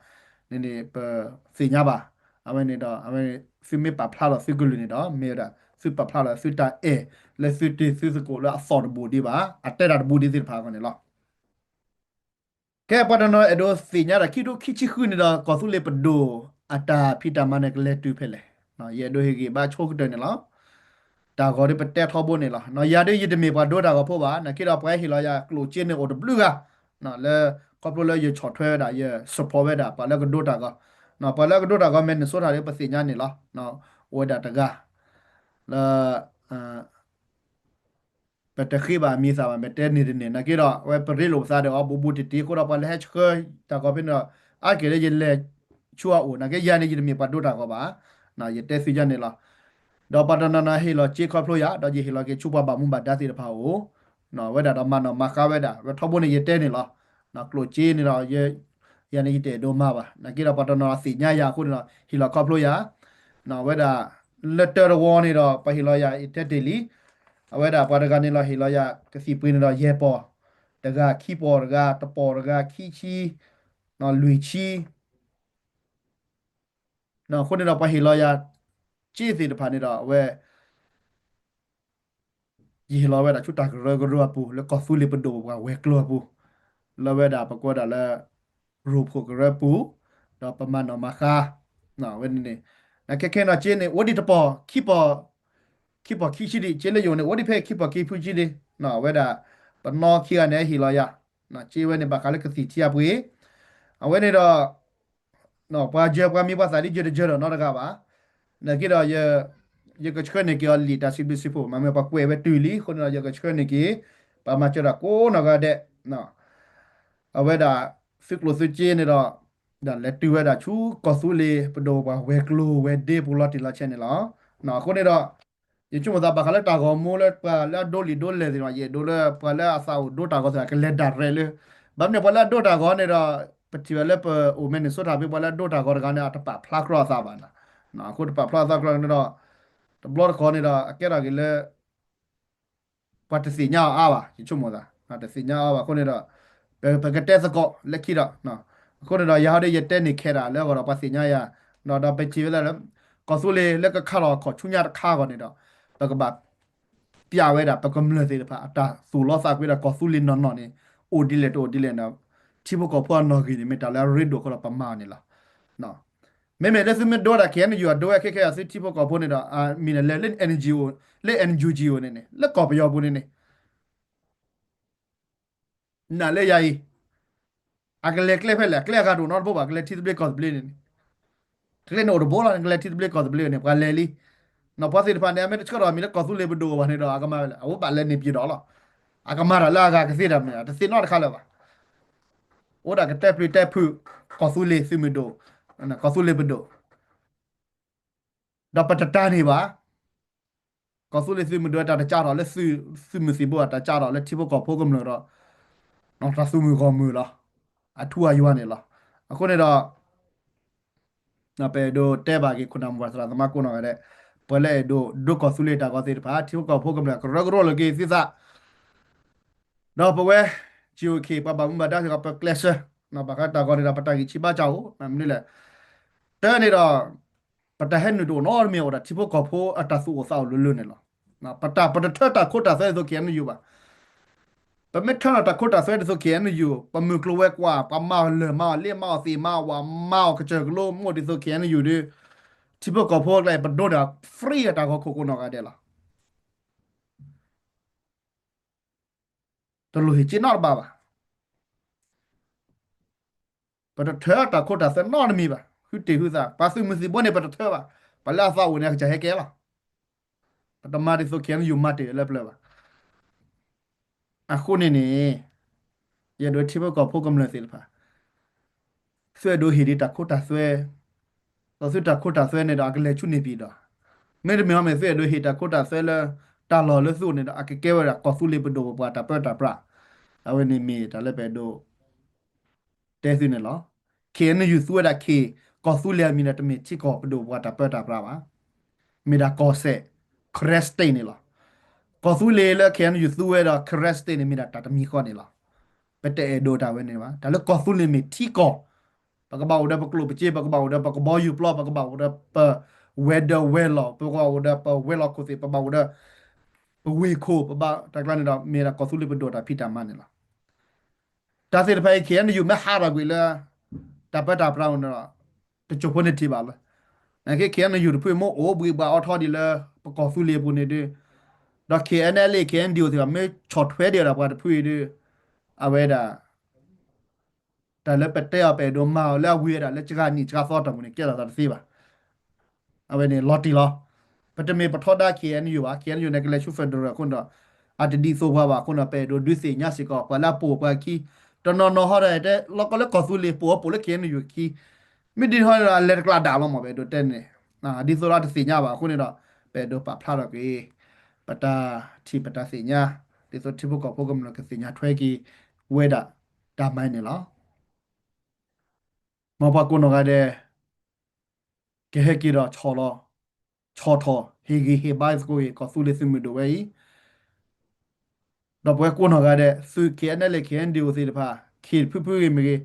န့ၣ်န့ၣ် ပသ့ၣ်ညါဘၣ်. အဝဲန့ၣ်ဒီး အဝဲ သုမ့ၢ်ပာ်ဖျါထီၣ်သုကလုာ်န့ၣ်ဒီး မ့ၢ်ဝဲဒၣ် သုပာ်ဖျါထီၣ်သုတၢ်အဲၣ်လၢသုတံၤသုသကိးလၢအသီၣ်တဘူၣ်ဒံးဘၣ် အတဲတၢ်တဘူၣ်ဒံးသ့ၣ်တဖၣ်အဂီၢ်န့ၣ်လီၤ. ကဲ ပှၤတနီၤနီၤအဲၣ်ဒိးသ့ၣ်ညါတၢ် ခံထိခံဆံဃုန့ၣ်ဒီး ကီၢ်သူလ့ၤပဒိၣ်အတၢ်ဖံးတၢ်မၤန့ၣ်ကလဲၤတုၤဖဲလဲၣ်. ယအဲၣ်ဒိးဟ့ၣ်ဂံၢ်ဘါဆိကတၢၢ်န့ၣ်လီၤ. တၢ်ဂီၤဒ်ပတဲထီဘိန့ၣ်လီၤ. ယၤဒ်ယတမ့ၢ်ပှၤဒိတၢ်ဂီၤဖိဘၣ် နာ်က့ဒီး ပှၤဟ့ၣ်လီၤယၤကျိၣ်စ့န့ၣ်အိၣ်တဘျုးဂၤ လၢ ခီဖျိလၢယဆီၣ်ထွဲဝဲဒၣ် ယ support ဝဲဒၣ် ပှၤလၢကဒိတၢ်ဂီၤ, ပှၤလၢကဒိတၢ်ဂီၤ Minnesota ဒ်ပသ့ၣ်ညါန့ၣ်လီၤ. အိၣ်ဝဲဒၣ်တဂၤ လၢ ပတဃ့ဘၣ်အမံၤအသၣ်ဘၣ် မ့ၢ်တဲန့ၣ်တန့ၣ် နာ်က့ဒီး အဝဲပရ့လိာ်ပသးဒီးအီၤဘူးဘူးတံၢ်တံၢ်အဃိဒီး ပှၤလၢဟဲဆှၢတၢ်ဂီၤဖဲန့ၣ်ဒီး အါတက့ၢ်လၢယလဲၤဆူအအိၣ် နာ်က့ယၤန့ၣ် ယတမ့ၢ်ပှၤဒိတၢ်ဂီၤဘၣ်. ယတဲသုယၤန့ၣ်လီၤ. ဒီးပှၤတနီၤနီၤဟ့ၣ်လီၤစ့ခီဖျိယၤ ဒီးယဟ့ၣ်လီၤက့ၤဆူပှၤဘၣ်မူဘၣ်ဒါသ့ၣ်တဖၣ်အအိၣ် ဝဲဒၣ်ဒီးမၤနီၣ်မၤဃါဝဲဒၣ် ဝဲထီဘိန့ၣ်ယတဲန့ၣ်လီၤ. ကျိၣ်စ့န့ၣ်ဒီး ယၤန့ၣ်ယတအဲၣ်ဒိးမၤဘၣ် နာ်က့ဒီး ပှၤတနီၤနီၤသ့ၣ်ညါယၤအဃိန့ၣ်ဒီး ဟ့ၣ်လီၤခီဖျိယၤ ဝဲဒၣ် လၢတၢတဝီန့ၣ်ဒီး ပှၤဟ့ၣ်လီၤယၤ အတဲတ့ၢ်လံ အဝဲဒၣ်ပှၤတဂၤန့ၣ်လီၤ ဟ့ၣ်လီၤယၤ ကသံၣ်ပှ့ၤန့ၣ်ဒီး ယဲၢ်ပီၢ်တဂၤ ခံပီၢ်တဂၤ တပီၢ်တဂၤ ခံဆံ လွံၢ်ဆံ အဃိန့ၣ်ဒီး ပှၤဟ့ၣ်လီၤယၤ စ့သ့ၣ်တဖၣ်န့ၣ်ဒီး အဝဲ ယဟ့ၣ်လီၤဝဲဒၣ်ဆူတၢ်ကရၢကရိအပူၤ လၢကီၢ်သူလ့ၤပဒိၣ်ပှၤဝဲၤကျိၤအပူၤ လၢဝဲဒၣ်ပကွဲးဒၣ်လၢ ရိဖှိၣ်ကရၢပူၤ ဒီးပမၤနီၣ်မၤဃါ ဝဲန့ၣ်န့ၣ် နကဲခဲနီၤစ့န့ၣ် အိၣ်ဒံးတပီၢ် ခံပီၢ် ခံပီၢ်ခံဆံဒံး စ့လၢယအိၣ်န့ၣ် အိၣ်ဒံးဖဲခံပီၢ်ခံဆံဒံး အဝဲဒၣ် ပနီၢ်ခံဂၤန့ၣ် ဟ့ၣ်လီၤယၤ စ့ဝဲန့ၣ် ဘၣ်ဃးလၢကသံၣ်ထံအပှ့ၤ အဝဲန့ၣ်ဒီး ပှၤယၢၤပှၤမံၤပှၤသၣ်ဒ်ယၢၤတယၢၤဒီးနီတဂၤဘၣ်. နာ်က့ဒီး ယကဆှၢန့ၢ်က့ၤအီၤလံာ်တၢ်စံးဘျုးစံးဖှိၣ် မ့မ့ၢ်ပှၤကွဲးဝဲတုၤလံ အဃိန့ၣ်ဒီး ယကဆှၢန့ၢ်က့ၤ ပှၤမၤစၢၤတၢ်ကိးနီၢ်ဂၤဒဲး အဝဲဒၣ် သုကျိၣ်သုစ့န့ၣ်ဒီး ဒီးလဲၤတုၤဝဲဒၣ်ဆူကီၢ်သူလ့ၤပဒိၣ်ပှၤဝဲၤကျိၤဝဲၤဒ့ပူၤလီၤတံၢ်လီၤဆဲးန့ၣ်လီၤ. အဃိန့ၣ်ဒီး ယဆိကမိၣ်သးဘၣ်ဃးလၢတၢ်ဂီၤမူလၢပှၤလၢအဒိလံာ်ဒိလဲၢ်သ့ၣ်တဖၣ် ယအဲၣ်ဒိးလၢပှၤလၢအသးအိၣ်ဒိတၢ်ဂီၤသ့ၣ်တဖၣ် ကလဲၤဒၣ်ရဲၣ်လၢ ဘၣ်မနုၤပှၤလၢအဒိတၢ်ဂီၤန့ၣ်ဒီး ပထံၣ်ဘၣ်လၢပအိၣ် Minnesota ဖဲ ပှၤလၢအဒိတၢ်ဂီၤတဂၤန့ၣ် အတပာ်ဖျါကြီအသးဘၣ်နီၤ. အဃိတပာ်ဖျါအသးကြီန့ၣ်ဒီး တဘျီတခီန့ၣ်ဒီး အကဲထီၣ်က့ၤလၢ ပှၤတသ့ၣ်ညါအီၤအါဘၣ် ယဆိကမိၣ်သး တသ့ၣ်ညါအီၤဘၣ်အဃိန့ၣ်ဒီး ပကတဲသကိးလၢခံဒီး အဃိန့ၣ်ဒီး ယၤဟီဒ်ယတဲန့ၢ်ခဲဒၣ်လၢအဂီၢ်ဒီး ပှၤသ့ၣ်ညါယၤ ဒီးပထံၣ်ဝဲဒၣ်လၢ ကီၢ်သူလ့ၤလၢကခါထီၣ်အခီၣ်ဆူညါတခါအဂီၢ်န့ၣ်ဒီး ပကဘၣ် ပျးဝဲဒၣ် ပကမျၢၢ်သ့ၣ်တဖၣ် အတၢ်သူၣ်လီသးကွံဒီးကီၢ်သူလ့ၤနီၢ်နီၢ်န့ၣ် အိၣ်ဒ်လဲၣ်တအိၣ်ဒ်လဲၣ်န့ၣ် ထံဖိကီၢ်ဖိအနီၣ်ဂံၢ်န့ၣ် မ့ၢ်တၢ်လၢအရ့ဒိၣ်အဃိဒီးပမၤအီၤန့ၣ်လီၤ. မ့မ့ၢ်လၢသုမ့ၢ်ဒိတၢ် ခ့ၣ်အဲၣ်ယူၣ် အဒိဝဲခဲခဲအံၤ သုထံဖိကီၢ်ဖိန့ၣ်ဒီး မ့ၢ်လၢ လၢ NUG န့ၣ်န့ၣ် လၢကီၢ်ပယီၤပူၤန့ၣ်န့ၣ် နာ်လၢယၤအံၤ အကလဲၤကျဲဖဲလဲၣ် အကျဲအဂၤတအိၣ်နီတဘိဘၣ် ကလဲၤထံသဘျ့ကီၢ်သဘျ့န့ၣ်န့ၣ် ကျဲန့ၣ်အိၣ်တဘိလီၤ ကလဲၤထံသဘျ့ကီၢ်သဘျ့န့ၣ် ပှၤလဲၤလံ နီၢ်ပှၤသ့ၣ်တဖၣ်န့ၣ် အမ့ၢ်တဆှၢထီၣ်မံၤလၢကီၢ်သူလ့ၤပဒိၣ်ဘၣ်န့ၣ်ဒီး အကမၤဝဲလဲၣ် အဝဲဘၣ်လဲၤန့ၢ်ပၠံးဒီးလီၤ အကမၤတၢ်လၢအဂၤကသ့တၢ်မနုၤ တသ့နီတခါလၢၤဘၣ် အိၣ်ဒၣ်ကတဲပျုၤတဲဖုး ကီၢ်သူလ့ၤသုးမုၢ်ဒိၣ် ကီၢ်သူလ့ၤပဒိၣ် ဒီးပတတၤန့ၢ်ဘၣ် ကီၢ်သူလ့ၤသုးမုၢ်ဒိၣ်တၢ်တကးထီၣ်လၢ သုးမုၢ်သံၣ်ဘိ အတၢ်ကးထီၣ်လၢထံဖိကီၢ်ဖိကမျၢၢ်ဒီး တၢ်သူၣ်မုာ်ဂီၢ်မုာ်လီၤ အထူအယွၤန့ၣ်လီၤ. အဃိန့ၣ်ဒီး ပအဲၣ်ဒိးတဲဘၣ်က့ၤခိၣ်နၢ်မိၢ်ပှၢ်သရၣ်သမါကိးနီၢ်ဂၤဒဲး ပှၤလၢအဲၣ်ဒိးဒိကီၢ်သူလ့ၤတၢ်ဂီၤသ့ၣ်တဖၣ် ထံဖိကီၢ်ဖိကမျၢၢ်ကရၢကရိလၢက့ၤသုသး ဒီးပဝဲ GOK ပှၤဘၣ်မူဘၣ်ဒါစ့ၢ်ကီး ပကျဲးစၢး ဘၣ်ဃးတၢ်ဂီၤန့ၣ်ဒီး ပတၢ်ဂံၢ်ဆံးဘါစၢ်အိၣ် မနုၤလဲၣ် တၢ်န့ၣ်ဒီး ပတၢ်ဟဲနုာ်တအိၣ်နီတမံၤအိၣ်ဒီး ထံဖိကီၢ်ဖိအတၢ်သူၣ်အိၣ်သးအိၣ်လၢလၢန့ၣ်လီၤ. ပတၢ် ပတထၢတၢ်ခိတၢ်သွဲဒ်သိး ခ့ၣ်အဲၣ်ယူၣ် ဘၣ်. ပမ့ၢ်ထၢထီၣ်တၢ်ခိတၢ်သွဲဒ်သိး ခ့ၣ်အဲၣ်ယူၣ် ပမုၢ်ကျိၤဝဲၤကွာ် ပှၤမၤအီၤလၢာ်မၤအီၤလ့မၤအီၤသ့ၣ်မၤအီၤဝး မၤအီၤကစၢၢ်ကလိ မိၢ်ဒ်သိး ခ့ၣ်အဲၣ်ယူၣ်ဒီး ထံဖိကီၢ်ဖိကျဲ ပဒိတၢ် free တၢ်ဂီၤခိၣ်ကိးနီၢ်ဂၤဒဲးလီၤ. တလိၣ်ဟ့ၣ်စ့နီတဘ့ၣ်ဘၣ်. ပတထၢတၢ်ခိတၢ်သွဲနီတမံၤဘၣ်. ဃုတ့ၢ်ဃုသး ပှၤသုးမုၢ်သံၣ်ဘိန့ၣ် ပတထၢဘၣ်. ပှၤလၢအသးအိၣ်န့ၣ် အကစၢ်ဟဲကဲလီၤ. ပတမၤဒ်သိး ခ့ၣ်အဲၣ်ယူၣ် မၤတ့ၢ်လၢပျၢၤဘၣ်. အဃိန့ၣ်န့ၣ် ယအဲၣ်ဒိးထံဖိကီၢ်ဖိကမျၢၢ်သ့ၣ်တဖၣ် သုအဲၣ်ဒိးဟ့ၣ်ဒံးတၢ်ခိတၢ်သွဲ, ဒီးသုတၢ်ခိတၢ်သွဲန့ၣ်ဒီး အကလဲၤဆူန့ၣ်ပၠံၤဒီး, မ့တမ့ၢ်အီၤမ့ၢ် သုအဲၣ်ဒိးဟ့ၣ်တၢ်ခိတၢ်သွဲလၢ တၢ်လီၢ်လၢသုအိၣ်န့ၣ်ဒီး အကကဲဝဲဒၣ်ကီၢ်သူလ့ၤပဒိၣ်ပပှၢ်တၢ်ပၢတၢ်ပြး, အဝဲန့ၣ်မ့ၢ်တၢ်လၢပအဲၣ်ဒိး တဲသုန့ၣ်လီၤ. ခ့ၣ်အဲၣ်ယူၣ် သူဝဲဒၣ်ခ့ၣ် ကီၢ်သူလ့ၤအမံၤဒီး တမ့ၢ်ထံကီၢ်ပဒိၣ်ပှၤတၢ်ပၢတၢ်ပြးဘၣ်. မ့ၢ်ဒၣ်ကီၢ်စဲၣ် Karen State န့ၣ်လီၤ. ကီၢ်သူလ့ၤလၢ K N U သူဝဲဒီး Karen State န့ၣ် မ့ၢ်ဒၣ်တၢ်တမံၤဃီန့ၣ်လီၤ. ပတအဲၣ်ဒိးတၢ်ဝဲန့ၣ်ဘၣ်. တၢ်လၢကီၢ်သူလ့ၤမ့ၢ်ထံကီၢ်, ပကဘၣ်အိၣ်ဒီးပကျိၣ်ပစ့, ပကဘၣ်အိၣ်ဒီးပကဘီယူၤပျီ, ပကဘၣ်အိၣ်ဒီးပဝဲၤဒၢးဝဲၤလီၢ်, ပကဘၣ်အိၣ်ဒီးပဝဲၤလီၢ်ခိၣ်သ့ၣ်, ပဘၣ်အိၣ်ဒီးပဝ့ၢ်ခိၣ်, ပဘၣ်တၢ်ကျါန့ၣ်ဒီး မ့ၢ်ဒၣ်ကီၢ်သူလ့ၤပဒိၣ်တၢ်ဖံးတၢ်မၤန့ၣ်လီၤ. တၢ်သ့ၣ်တဖၣ်အံၤ K N U မ့ၢ်ဟးထီၣ်ကွံာ်လၢ တၢ်ပၢတၢ်ပြးအိၣ်န့ၣ်ဒီး တစိၢ်ဖိန့ၣ်ထံၣ်ဘၣ်လီၤ. နာ်က့ K N U တဖုမ့ၢ်အိၣ်ဘှံးဘှးအီထီဒံးလၢ ပကီၢ်သူလ့ၤအပူၤန့ၣ်ဒီး, ဒီး K N L A K N D O သ့ၣ်တဖၣ် မ့ၢ်ဆီၣ်ထွဲဒံးဒီးပှၤတဖုအံၤဒီး, အဝဲဒၣ် တၢ်လၢပတဲအီၤ ပအဲၣ်ဒိးမၤအီၤလၢအဝံၤဝဲဒၣ်လၢစှၤနံၣ်စှၤသီအတီၢ်ပူၤန့ၣ် ကဲထီၣ်သးတသ့ဘၣ်. အဝဲန့ၣ်လီၤတံၢ်လီၤ. ပတမ့ၢ်ပထီဒါ K N U ဘၣ်. K N U န့ၣ် ကလဲၤဆူ federal အဃိန့ၣ်ဒီး အတဒ်သိးပှၤဘၣ်အဃိန့ၣ်ဒီး ပအဲၣ်ဒိးဒုးသ့ၣ်ညါစ့ၢ်ကီး ပှၤလၢအပိာ်ပှၤအခံ, တနီၤနီၤဟီဒီး တဲလီၤကီလၢကီၢ်သူလ့ၤပိာ် ပိာ်လၢ K N U အခံ, မ့ၢ်ဒ်ဟီဒီး အလဲၤတကျးဒၣ်လီၤမး ပအဲၣ်ဒိးတဲန့ၣ်, ဒ်သိးဒီးတသ့ၣ်ညါဘၣ်အဃိန့ၣ်ဒီး ပအဲၣ်ဒိးပာ်ဖျါထီၣ်က့ၤ ပတၢ်ထံၣ်ပတၢ်သ့ၣ်ညါ, ဒ်သိးထံဖိကီၢ်ဖိကမျၢၢ်ကသ့ၣ်ညါထွဲက့ၤဝဲဒၣ်တၢ်မၤန့ၣ်လီၤ. မ်ပှၤကိးနီၢ်ဂၤဒဲး ကဟဲက့ၤဒီးဆီၣ်လီၤ, ဆီၣ်ထီၣ် ဟ့ၣ်ဂံၢ်ဟ့ၣ်ဘါသကိးက့ၤ ကီၢ်သူလ့ၤသုးမုၢ်ဒိၣ်ဝဲအံၤ, ဒီးပဝဲကိးနီၢ်ဂၤဒဲး သုး K N L A K N D O သ့ၣ်တဖၣ် ခ့ၣ်တဖုဖုဂ့ၤမ့ၢ်ဂ့ၤ,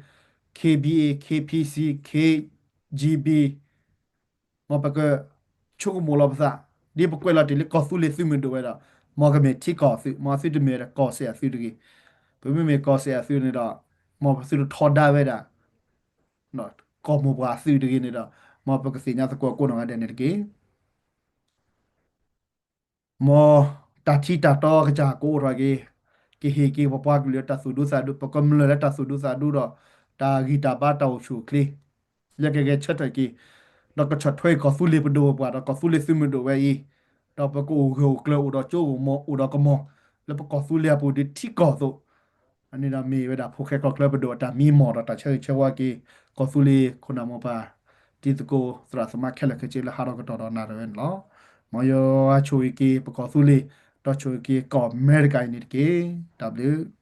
K B A K P C K G B မ်ပကဆိကမိၣ်လီၤပသး, ဒ်ပကွဲးလီၤတ့ၢ်လၢကီၢ်သူလ့ၤသုးမုၢ်ဒိၣ်ဝဲဒီး မ်ကမ့ၢ်ထံကီၢ်အသုး, မ်အသုတမ့ၢ်ဝဲဒၣ်ကီၢ်စဲၣ်အသုးတဂ့ၤ. ပမ့မ့ၢ်ကီၢ်စဲၣ်အသုးန့ၣ်ဒီး မ်ပသုတထီဒါဝဲဒၣ် ကီၢ်မိၢ်ပှၢ်အသုးတဂ့ၤန့ၣ်ဒီး မ်ပကသ့ၣ်ညါသကိးကိးနီၢ်ဂၤဒဲးန့ၣ်တက့ၢ်. မ်တၢ်ထံတၢ်တီကစၢ်ကအိၣ်ထီၣ်က့ၤ, ကဟ့ၣ်က့ၤပပှၤကလုာ်တၢ်သူၣ်ဒူသးဒူ, ပကမျၢၢ်လၢတၢ်သူၣ်ဒူသးဒူဒီး တၢ်ဂံၢ်တၢ်ဘါတၢ်အိၣ်ဆူၣ်အိၣ်ချ့ လၢကဂဲၤဆၢထၢၣ်က့ၤ, ဒီးကဆီၣ်ထွဲကီၢ်သူလ့ၤပဒိၣ်ပပှၢ်ဒီးကီၢ်သူလ့ၤသုးမုၢ်ဒိၣ်ဝဲအံၤ, ဒီးပကအိၣ်ဂၢၢ်အိၣ်ကျၢၤအိၣ်ဒီးကၠိအိၣ်မီၤအိၣ်ဒီးကမီၤ လၢပကီၢ်သူလ့ၤအပူၤဒ်ထံကီၢ်အသိး, အန့ၣ်ဒီးမ့ၢ်ဝဲဒၣ်ဖိၣ်ဃဲကီၢ်ချၢပဒိၣ်အတၢ်မံမီၢ်ဒီးတၢ်ဆၢဂ့ၤဆၢဝါက့ၤ ကီၢ်သူလ့ၤခိၣ်နၢ်မိၢ်ပၢ် တံၤသကိးသရၣ်သမါခဲလၢာ်ခဲဆ့လၢဟးထီၣ်ကတီၢ်ဒီးနၤဒၣ်ဝဲန့ၣ်လီၤ. မ်ယွၤဆိၣ်ဂ့ၤက့ၤပကီၢ်သူလ့ၤ, ဒီးဆိၣ်ဂ့ၤက့ၤကီၢ်အမဲရကၤအံၤန့ၣ်တက့ၢ်. တၢ်ဘျုး